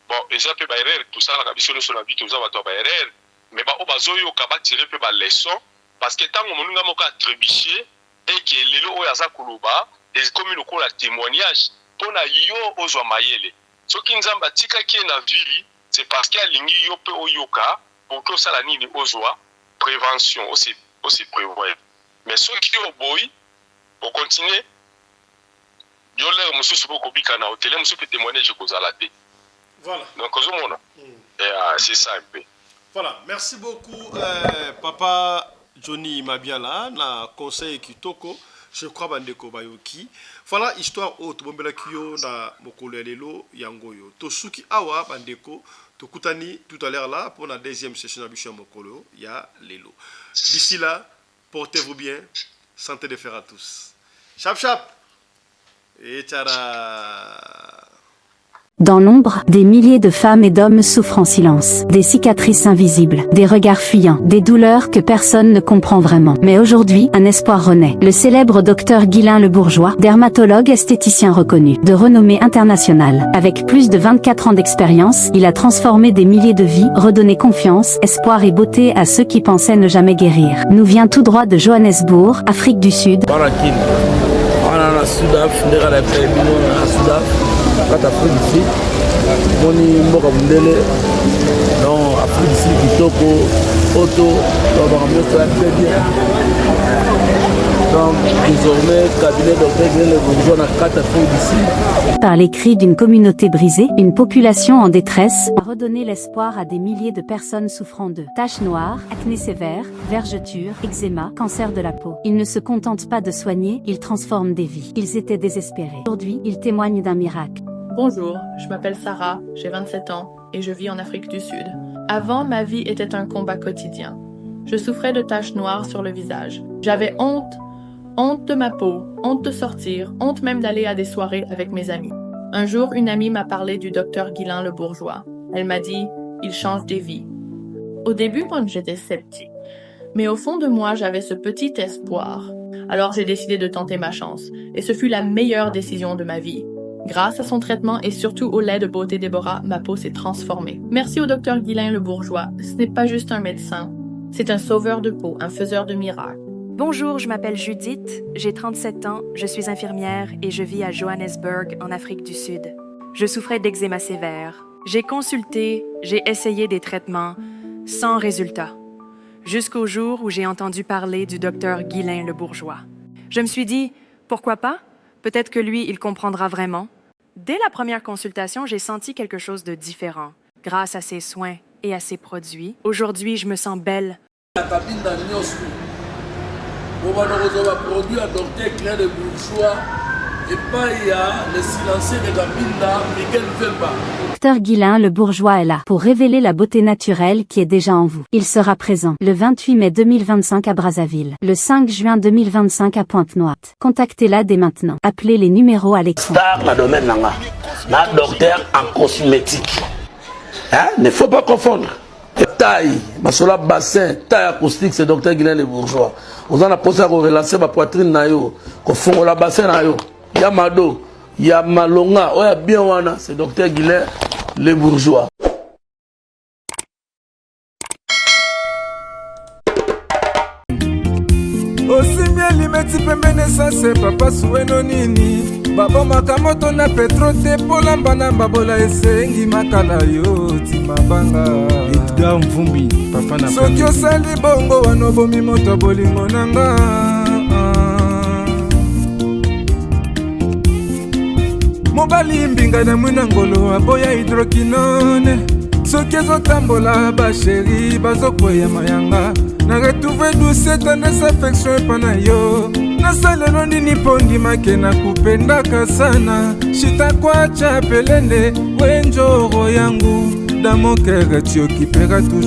bon eza pe ba erreur tosalaka biso nioso na vie toza batu ya ba erreur mais ba oyo bazo yoka ba tirer pe ba leçon parce que tango moninga moko a trebucher et que lelo oyo aza koloba ekomi lokola temoignage pona yo ozwa mayele soki Nzambe atikaki ye na vie c'est parce que alingi yo pe oyoka pour que osala nini ozwa prevention o se o se prevoyer mais soki oboyi o continuer Yo l'heure mosusu boko bika na hotele mosusu pe temoignage ekozala te. Voilà. Donc ozo mona? Yeah, c'est ça un peu. Voilà, merci beaucoup euh, papa Johnny Mabiala na conseil kitoko. Je crois bandeko bayoki. Voilà histoire oyo tobombelaki yo na mokolo ya lelo yango oyo. Tosuki awa bandeko, tokutani tout à l'heure là pour la deuxième session na biso ya mokolo ya lelo. D'ici là, Portez-vous bien, santé de fer à tous. Chap chap et tchara. Dans l'ombre, des milliers de femmes et d'hommes souffrent en silence. Des cicatrices invisibles, des regards fuyants, des douleurs que personne ne comprend vraiment. Mais aujourd'hui, un espoir renaît. Le célèbre docteur Guylain Lebourgeois, dermatologue esthéticien reconnu, de renommée internationale. Avec plus de 24 ans d'expérience, il a transformé des milliers de vies, redonné confiance, espoir et beauté à ceux qui pensaient ne jamais guérir. Nous vient tout droit de Johannesburg, Afrique du Sud. wana na sudaf nde kaka nayebisaki bino na sudaf kati afrique du sud moni mboka mondele donc afrique du sud kitoko poto donc makambo nyonso ya très bien donc désormais cabinet docteur Glen Bourgeois na kati afrique du sud Par les cris d'une communauté brisée, une population en détresse, a redonné l'espoir à des milliers de personnes souffrant de taches noires, acné sévère, vergetures, eczéma, cancer de la peau. Ils ne se contentent pas de soigner, ils transforment des vies. Ils étaient désespérés. Aujourd'hui, ils témoignent d'un miracle. Bonjour, je m'appelle Sarah, j'ai 27 ans et je vis en Afrique du Sud. Avant, ma vie était un combat quotidien. Je souffrais de taches noires sur le visage. J'avais honte Honte de ma peau, honte de sortir, honte même d'aller à des soirées avec mes amis. Un jour, une amie m'a parlé du docteur Guylain le Bourgeois. Elle m'a dit, il change des vies. Au début, moi, j'étais sceptique. Mais au fond de moi, j'avais ce petit espoir. Alors j'ai décidé de tenter ma chance. Et ce fut la meilleure décision de ma vie. Grâce à son traitement et surtout au lait de beauté Déborah, ma peau s'est transformée. Merci au docteur Guylain le Bourgeois. Ce n'est pas juste un médecin. C'est un sauveur de peau, un faiseur de miracles. Bonjour, je m'appelle Judith, j'ai 37 ans, je suis infirmière et je vis à Johannesburg, en Afrique du Sud. Je souffrais d'eczéma sévère. J'ai consulté, j'ai essayé des traitements, sans résultat. Jusqu'au jour où j'ai entendu parler du docteur Guylain le Bourgeois. Je me suis dit, pourquoi pas Peut-être que lui, il comprendra vraiment. Dès la première consultation, j'ai senti quelque chose de différent. Grâce à ses soins et à ses produits, aujourd'hui, je me sens belle, na kabinda nyonso bobanda kozwa baproduit ya docteur Guylain le Bourgeois epai ya le silencieux de kabinda Miguel Vemba. Docteur Guylain le Bourgeois est là pour révéler la beauté naturelle qui est déjà en vous. Il sera présent le 28 mai 2025 à Brazzaville, le 5 juin 2025 à Pointe-Noire. Contactez-la dès maintenant. Appelez les numéros à l'écran. Star na domaine nanga na docteur en cosmétique hein? Ne faut pas confondre taille masolo ya bassin taille acoustique c'est docteur Guylain le Bourgeois oza na posa ya korelancer ba poitrine na yo kofongola bassin na yo ya mado ya malonga oyo ya bien wana c'est docteur Guylain le Bourgeois. Osimbi elimeti pembeni esase papa suweno nini babomaka moto na petro te polamba na mbabola esengi makala yo ti mabanga. Edgar Mvumbi, papa na soki osali bongo wana obomi moto bolingo na nga. Mobali mbinga na mwina ngolo aboya hydroquinone soki ezotambola basheri bazokweya mayanga na retrouve douce tendresse affection epa na yo nasalelo nini mpo ndimake nakupendaka sana shitakwacha pelende wenjoro yangu dans mon cœur tu occuperas toujours.